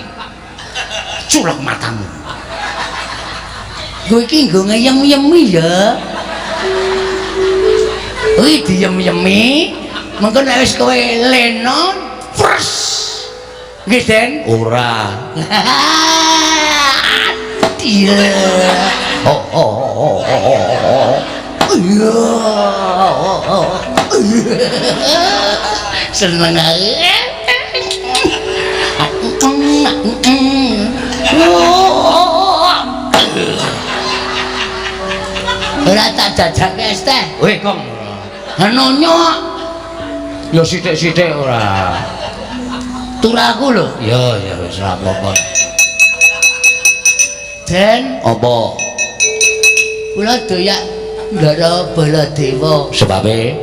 Culek matamu. Kowe iki nggo ngeyem-yemi ya. Kuwi diyem-yemi, mengko nek wis kowe leno, pres. Nggih, Den. Ora. Iya. Oh oh oh oh oh. Iya. Seneng aku. Ora Doyak tak jajake es teh. Weh, Kong. Nonyo. Ya sithik-sithik ora. Turaku lho. Ya, ya wis ora apa-apa. Den, apa? Kula doyak Ndara Baladewa. Sebabe?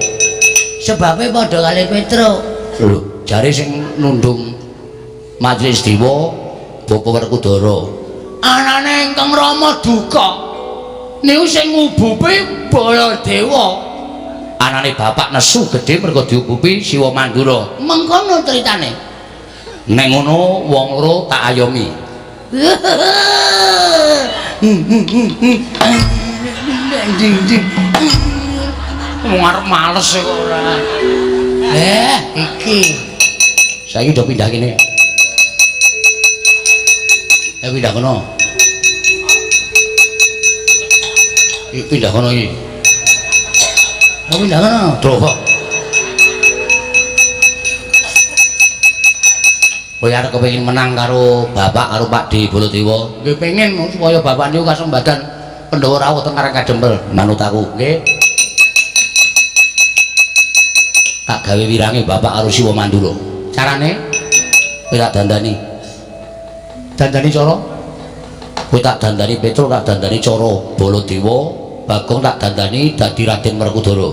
Sebabe padha kali Petruk. Lho, jare sing nundung Majelis Dewa Bapak Werkudara. Anane ingkang Rama duka. Niku sing ngubupi Baladewa. Anane bapak nesu gedhe mergo diubupi Siwa Mandura. Mengkono critane. Nek ngono wong loro tak ayomi. Ding ding. Wong arep males kok ora. Iki. Saiki udah pindah kene. Pindah kono. Iki pindah kono iki. Oh, pindah kono. Terus. Kowe arep kepengin menang karo bapak karo Pak D Baladewa. Nggih pengin supaya bapak niku kasembadan Pandhawa rawuh teng Karang Kadempel. Manut aku, nggih. Tak gawe wirange bapak karo Siwa Mandura. Carane kowe tak dandani. Dandani cara? Kowe tak dandani Petruk, tak dandani cara Baladewa, Bagong tak dandani dadi Raden Werkudara.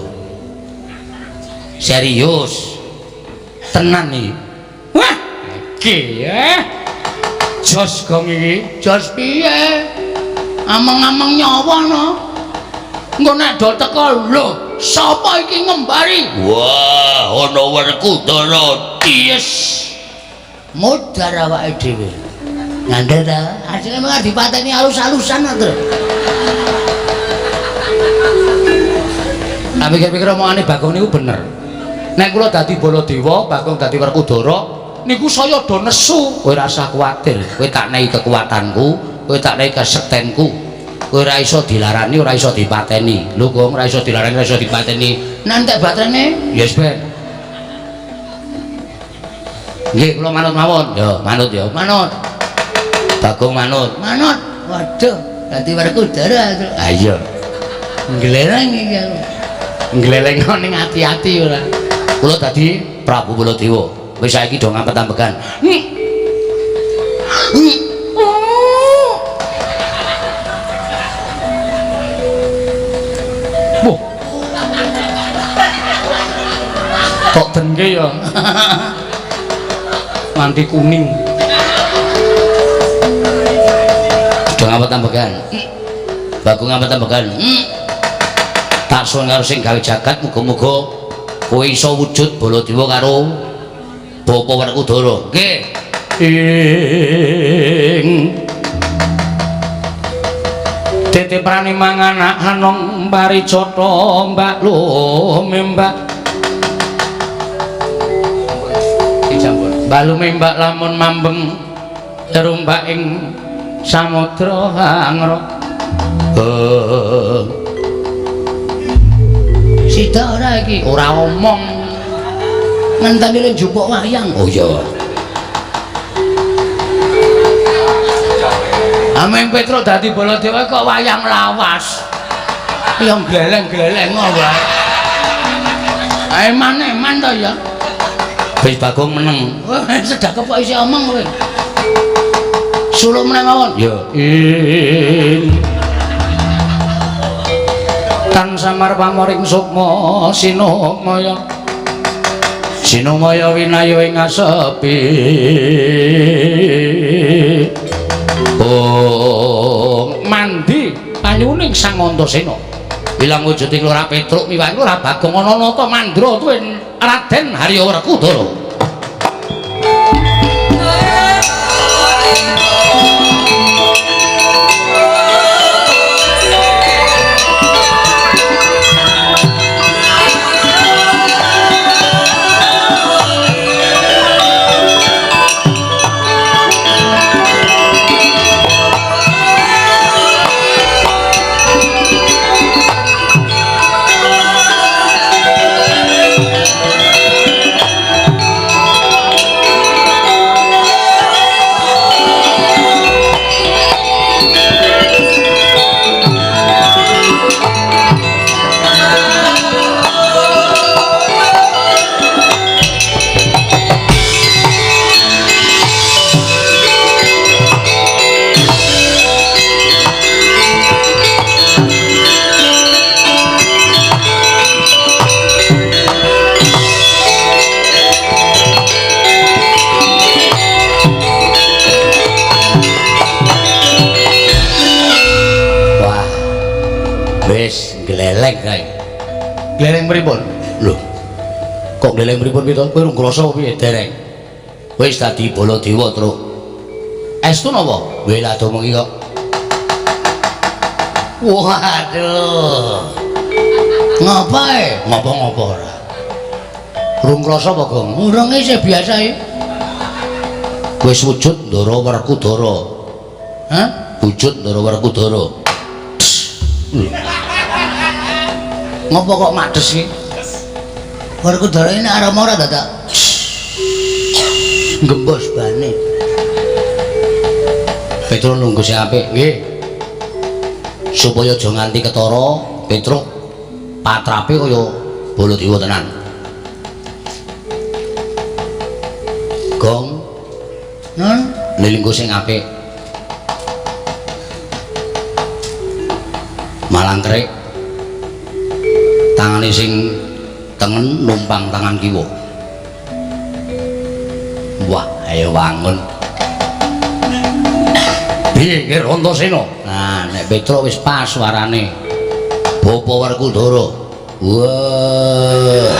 Serius. Tenan iki. Wah, iki ya. Jos gong iki. Jos piye? Ameng-ameng nyawa no. Engko nek do teko lho, sapa iki ngembari? Wah, ana Werkudara. Yes. Modar awake dhewe. Ngandel ta? Asline mung dipateni alus-alusan to. Tak pikir-pikir omongane Bagong niku bener. Nek kula dadi Baladewa, Bagong dadi Werkudara, niku saya do nesu. Kowe ora usah kuwatir, kowe tak nehi kekuatanku, kowe tak nehi kesektenku. Kowe ora iso dilarani, ora iso dipateni. Lho Gong, ora iso dilarani, ora iso dipateni. Nek entek baterene? Yes, Ben. Nggih, kula manut mawon. Ya, manut ya. Manut. Bagong manut. Manut. Waduh, dadi Werkudara. Ha iya. Nggleleng iki aku. Nggleleng ning ati-ati ora. Kula dadi Prabu Baladewa. Wis saiki do ngampet-ambekan. Wah. Kok dengke ya. Nganti kuning. Do ngampet-ambekan. Bagong ngampet-ambekan. Tak suwun karo sing gawe jagat muga-muga kowe iso wujud Baladewa karo Bapak Werkudara. Nggih. Ing titiprane manganak hanong parijata mbak lumembak. Mbak lumembak lamun mambeng terumbak ing samudra hangra. Sida ora iki? Ora omong. Ngenteni le njupuk wayang. Oh iya. Ameng Petruk dadi Baladewa kok wayang lawas. Ya gleleng-gleleng wae. Eman-eman to ya. Wis Bagong meneng. Wah, sedak kok isih omong kowe. Suluk meneh mawon. Ya. Ing tan samar pamoring sukma sinumaya. Sinumaya winaya ing asepi. Oh, mandi panyuning Sang Antasena. Ilang wujuding Lurah Petruk miwah Lurah Bagong ana nata mandra tuwin Raden Harya Werkudara. Wis gleleng kae. Gleleng pripun? Lho. Kok gleleng pripun piye to? Kowe urung krasa piye? Dereng. Wis dadi Baladewa, Truk. Estu napa? Weh lah domengi kok. Waduh. Ngapae? Ngopo-ngopo ora. Urung krasa apa, Gong? Urung isih biasa iki. Wis wujud Ndara Werkudara. Hah? Wujud Ndara Werkudara. Ngopo kok mades iki? Werkudara ini arep ora dadak. Gembos bane. Petro nunggu sing apik, nggih. Supaya aja nganti ketara, Petro patrape kaya Baladewa tenan. Gong, Nun, lelinggo sing apik. Malangkerik. Tangane sing tengen numpang tangan kiwa. Wah, ayo wangun. Piye nggih Antasena? Nah, nek Petruk wis pas suarane. Bapa Werkudara. Wah.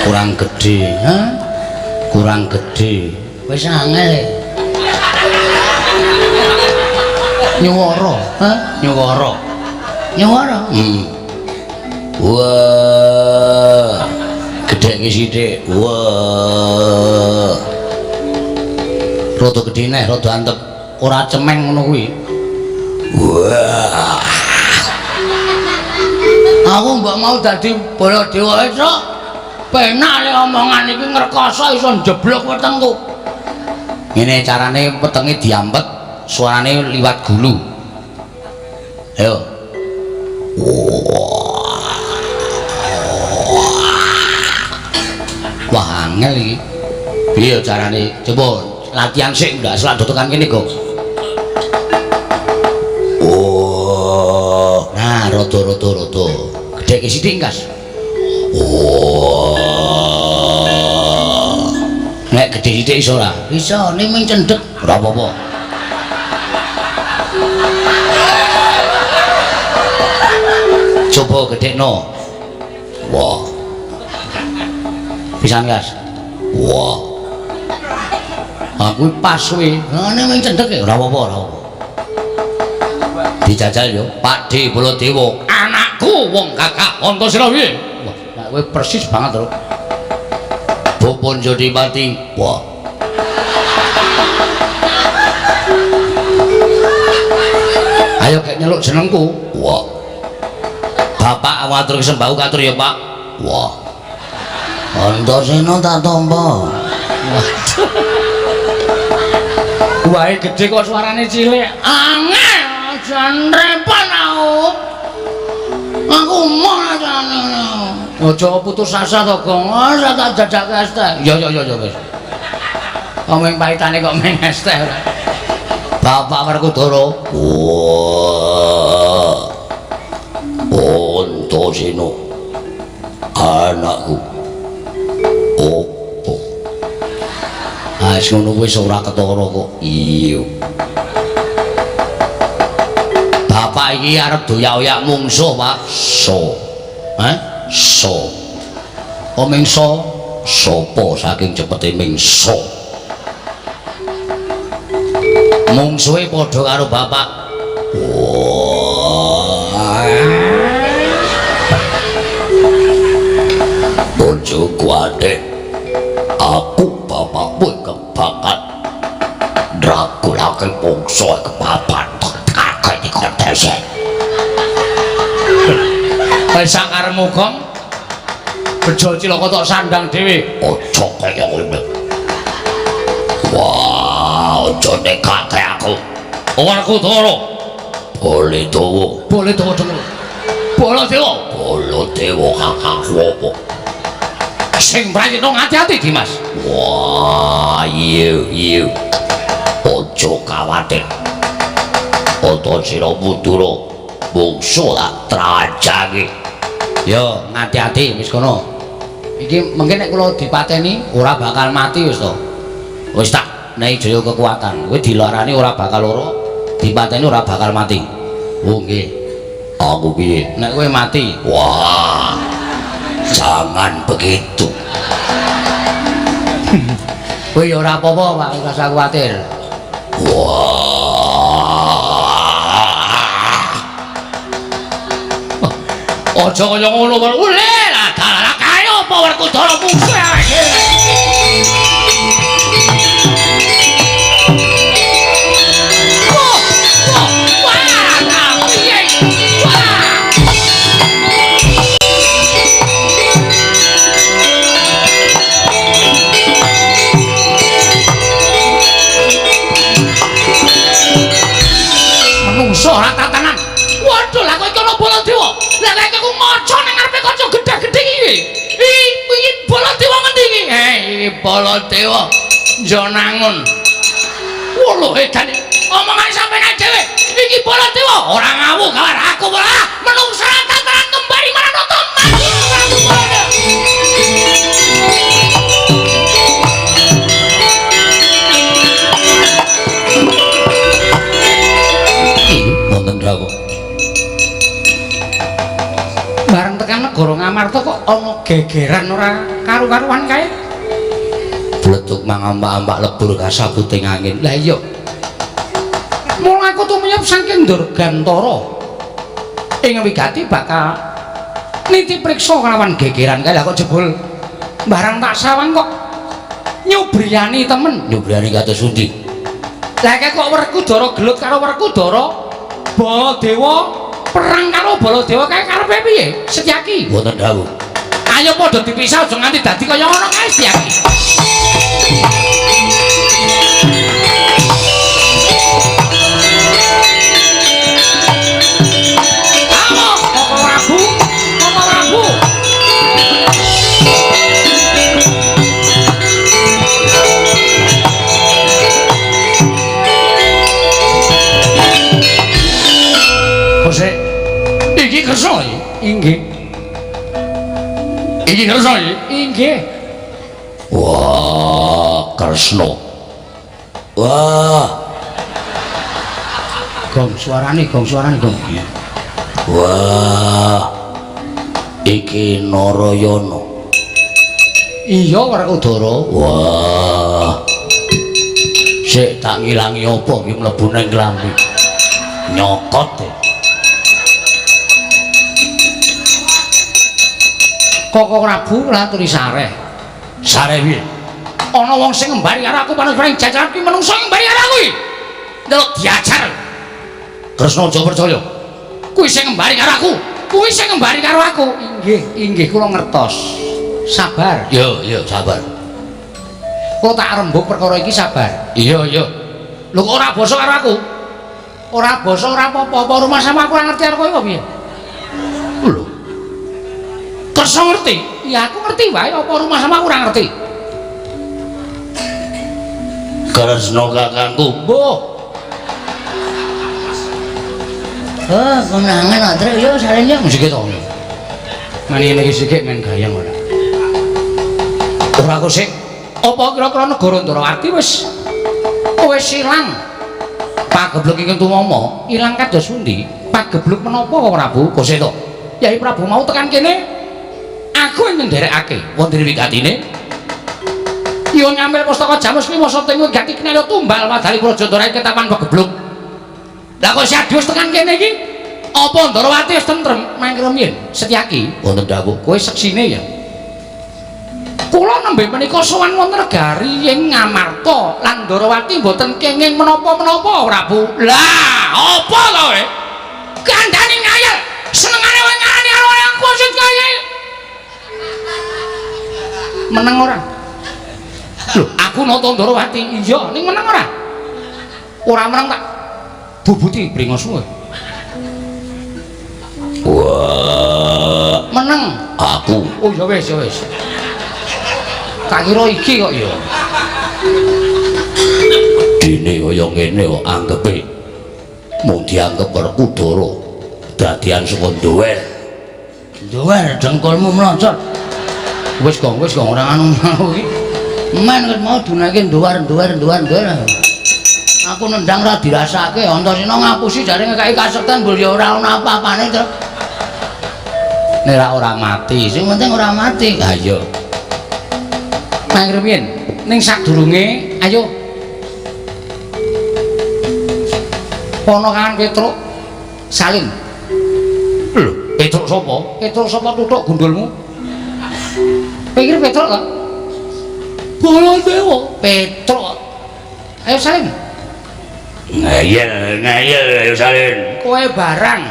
Kurang gedhe, hah? Kurang gedhe. Wis angel. Nyuwara, Hah? Nyuwara. Nyuwara. Wah. Gedheke sithik. Wah. Rada gedhe neh, rada antep. Ora cemeng ngono kuwi. Wah. Aku mbok mau dadi Baladewa esuk. Penak le omongan iki ngrekoso iso njeblok wetengku. Ngene carane wetenge diampet, suarane liwat gulu. Ayo. Wah, angel iki. Piye carane? Coba latihan sik ndak selak tekan kene, Gong. Oh, nah rada-rada rada. Gedheke sithik, Kas. Oh. Nek gedhe sithik iso ora? Iso, ning mung cendhek. Ora apa-apa. Coba gedhekno. Wah. Pisan, Kas. Wah. Aku pas kuwi. Lah ning mung cendhek ya. Ora apa-apa, ora apa. Dijajal yo, Pak D Baladewa. Anakku wong gagah Antasena piye? Wah, nek kowe persis banget lho. Bapa Jodipati. Wah. Ayo kek nyeluk jenengku. Wah. Bapak awatur sembahku katur ya, Pak. Wah. Antasena tak tampa. Waduh. Wae gedhe kok suarane cilik. Angel, jan repot aku. Aku emoh jane. Aja putus asa to, Gong. Ora tak jajake es teh. Ya ya ya ya wis. Kok mung pahitane kok mung es teh ora. Bapak Werkudara. Wah. Antasena. Anakku. Opo? Ah, wis ngono wis ora ketara kok. Iya. Bapak iki arep doyak-oyak mungsuh, Pak. So. Hah? So. Oh mingso? Sopo saking cepete mingso. Mungsuhe padha karo bapak. Wah. Bojo kuwate. Aku bapakmu kebakat. Dragulake mungsuhe kepapat. Kakek dikontese. Wis sakaremu, Gong. Bejo cilaka tok sandang dhewe. Aja kaya ngono. Wah, aja nekake aku. Werkudara. Boleh dawa. Boleh dawa dhewe. Baladewa. Baladewa kakangku apa? Sing prayitna ngati-ati, Dimas. Wah, iya iya. Aja kawatir. Antasena Mudura mungsuh tak trajangi. Yo, ngati-ati wis kono. Iki mungkin nek kula dipateni ora bakal mati wis to. Wis tak nek jaya kekuatan, kowe dilarani ora bakal lara, dipateni ora bakal mati. Oh nggih. Aku piye? Nek kowe mati. Wah. Jangan begitu. Kowe ya ora apa-apa, Pak, ora usah kuwatir. Wah. Aja kaya ngono, ule lah dalah kae apa Werkudara mungsuh awake dhewe. Wah, wah, wah, piye? Wah. Menungso ora tatanan. Waduh, lah kok iki ana Baladewa. Lah kok aku maca ning ngarepe kaca gedhe-gedhe iki. Iki Baladewa ngendi iki? Iki Baladewa Njonangun. Wah, edan. Omongane sampeyan dhewe. Iki Baladewa ora ngawu kabar aku ora menungso ora tatanan kembali marang nata mati aku Baladewa. Wonten dawuh. Bareng tekan negara Ngamarta kok ana gegeran ora karu-karuan kae. Bleduk mangambak-ambak lebur kasabuting angin. Lah iya. Mula aku tumiyep saking Durgantara. Ing wigati bakal niti priksa kelawan gegeran kae. Lah kok jebul barang tak sawang kok nyubriyani temen. Nyubriyani kados pundi? Lah kae kok Werkudara gelut karo Werkudara, Baladewa perang karo Baladewa kae karepe piye? Setyaki. Wonten dawuh. Ayo padha dipisah aja nganti dadi kaya ngono kae Setyaki. Ayo, Koko Prabu, Koko Prabu. Kose, iki kersa iki? Inggih. Iki kersa iki? Inggih. Wah, Kresna. Wah. Gong suarane, gong suarane, gong. Wah. Iki Narayana. Iya, Werkudara. Wah. Sik tak ngilangi apa iki mlebu ning klambi. Nyokot. Koko Prabu laturi sareh. Sareh piye? Ana wong sing ngembari karo aku panjenengan jajaran kuwi menungso ngembari karo aku iki. Ndelok diajar. Kresna aja percaya. Kuwi sing ngembari karo aku. Kuwi sing ngembari karo aku. Inggih, inggih kula ngertos. Sabar. Yo, yo, sabar. Kula tak rembug perkara iki sabar. Iya, iya. Lho kok ora basa karo aku? Ora basa ora apa-apa, apa rumah sama aku ora ngerti karo kowe apa piye? Lho. Kersa ngerti? Ya aku ngerti wae, apa rumah sama aku ora ngerti. Kresna kakangku. Mbuh. Oh, konangan antre yo sarene sik to. Mani ngene iki sik men gayeng ora. Ora kok sik. Apa kira-kira negara Ndrawati wis ilang? Pagebluk ingkang tumama ilang kados pundi? Pagebluk menapa Prabu? Kok to? Yai Prabu mau tekan kene aku ingin nderekake wonten wigatine. Nyuwun ngambil pustaka Jamus kuwi masa teng wigati kinalya tumbal wadali Praja Ndrawati ketapan pagebluk. Lah kok Siadius tekan kene iki? Apa Ndrawati wis tentrem mangke rumiyin? Setyaki wonten dawuh. Kowe seksine ya. Kula nembe menika sowan wonten negari ing Ngamarta lan Ndrawati mboten kenging menapa-menapa Prabu. Lah, apa to kowe? Kandhani ngayal. Senengane kowe ngarani karo aku sing kaya. Meneng ora? Lho, aku nata Ndrawati. Iya, ning meneng ora? Ora meneng tak bubuti bringos kowe. Wah, meneng aku. Oh ya wis, ya wis. Tak kira iki kok ya. Dene kaya ngene kok anggepe mung dianggep Werkudara dadian saka nduwer. Nduwer dengkulmu mlocot. Wis gong, wis gong ora anu iki. Men ket mau dunake nduwer nduwer nduwer nduwer. Aku nendang ora dirasake, Antasena ngapusi jare ngekeki kasekten mbul ya ora ana apa-apane to. Nek ora mati, sing penting ora mati. Ha iya. Nang rumiyin, ning sadurunge ayo ponakan Petruk salin. Lho, Petruk sapa? Petruk sapa tutuk gundulmu? Pikir Petruk kok. Baladewa, Petruk. Ayo salin. Ngeyel, ngeyel ayo salin. Kowe barang.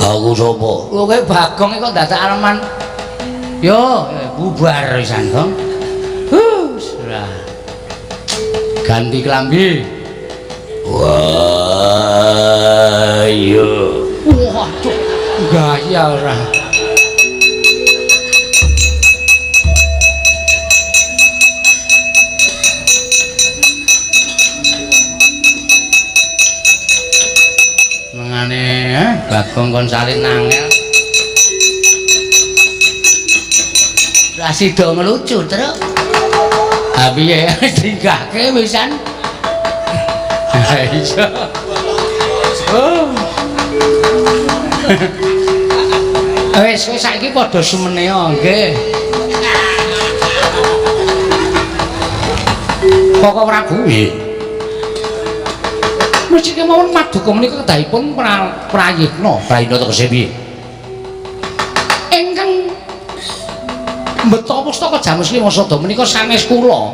Aku sapa? Kowe Bagong kok dadak aleman. Yo, bubar pisan, Gong. Huh, ganti klambi. Wah, iya. Waduh, gaya ora. Mengane, Bagong kon salin angel. Ra sida ngelucu, Truk. Ha piye dinggahke pisan. Iya. Oh. Wis wis saiki padha sumene nggih. Koko Prabu nggih. Mesti kemawon maduka menika kedahipun prayitna. Prayitna tegese piye? Ingkang mbeta pustaka Jamus Lima Sada menika sanes kula.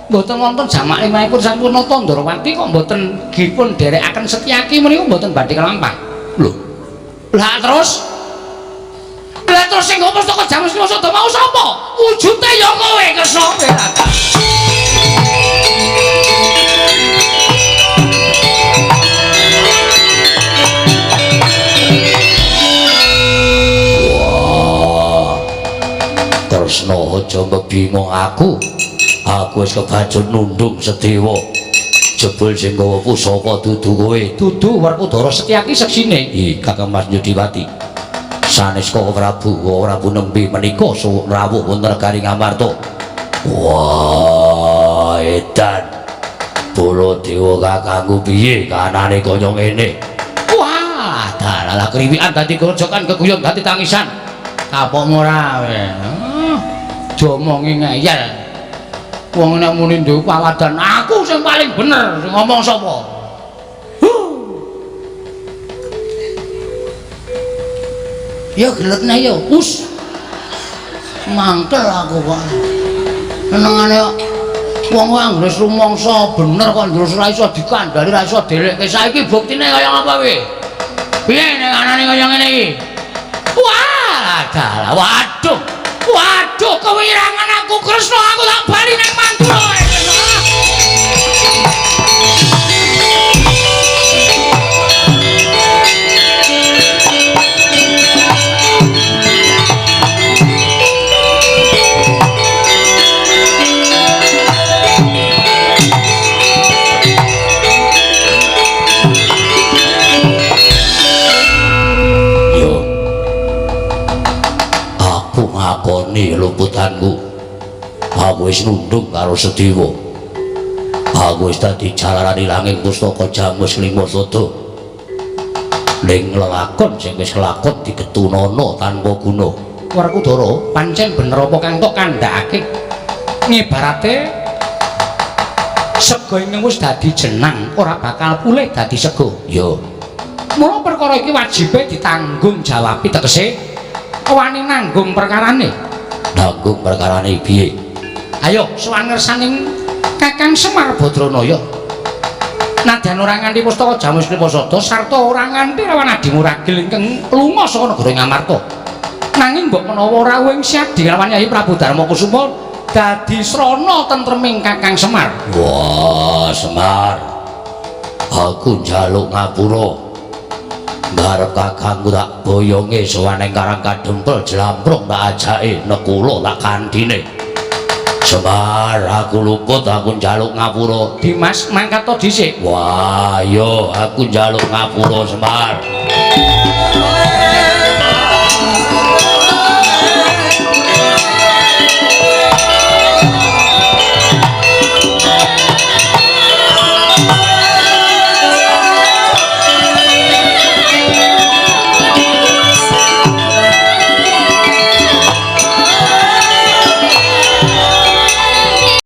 Mboten wonten jamak limahipun sampurna Tandrawati kok mboten dipun dherekaken Setyaki menika mboten badhe kelampah. Lho. Lah terus? Lah terus sing nggo pustaka Jamus Lima Sada mau sapa? Wujute ya kowe Kresna. Wah. Kresna aja mbingung aku. Aku wis kebacut nundung Sedewa. Jebul sing gawa pusaka dudu kowe. Dudu Werkudara Setyaki seksine. Ih, Kakang Mas Yudhiwati. Sanes Koko Prabu, Koko Prabu nembe menika suwun rawuh wonten negari Ngamarta. Wah, edan. Baladewa kakangku piye kahanane kaya ngene? Wah, dalah kriwikan dadi grojokan keguyon dadi tangisan. Kapokmu ora kowe. Jomongi ngeyel. Wong nek muni duwe pawadan aku sing paling bener, sing ngomong sapa? Ya geletne ya, us. Mangkel aku kok. Senengane wong anggere rumangsa bener kok terus ora iso dikandhani, ora iso delekke. Saiki buktine kaya ngapa kowe? Piye nek anane kaya ngene iki? Wah, dalah, waduh. Waduh, kewirangan aku Kresna, aku tak bali nang Mandura. Ngakoni luputanku. Aku wis nundung karo Sedewa. Aku wis dadi jalaran ilanging pustaka Jamus Lima Sada. Ning lelakon sing wis kelakon digetunana tanpa guna. Werkudara, pancen bener apa kang tok kandhakake? Ngibarate sega ingkang wis dadi jenang ora bakal pulih dadi sega. Ya. Mula perkara iki wajibe ditanggung jawabi tegese wani nanggung perkarane. Nanggung perkarane piye? Ayo sowan ngersaning Kakang Semar Badranaya. Nadyan ora nganti pustaka Jamus Lima Sada sarta ora nganti lawan adimu ragil ingkang lunga saka negara Ngamarta. Nanging mbok menawa rawuh ing Siadi lawan Yayi Prabu Darma Kusuma dadi srana tentreming Kakang Semar. Wah, Semar. Aku njaluk ngapura. Ngarep kakangku tak boyonge sowan ing Karang Kadempel jlamprung tak ajake nekula tak kandhine. Semar, aku luput, aku njaluk ngapura. Dimas mangkat to dhisik. Wah, yo aku njaluk ngapura Semar.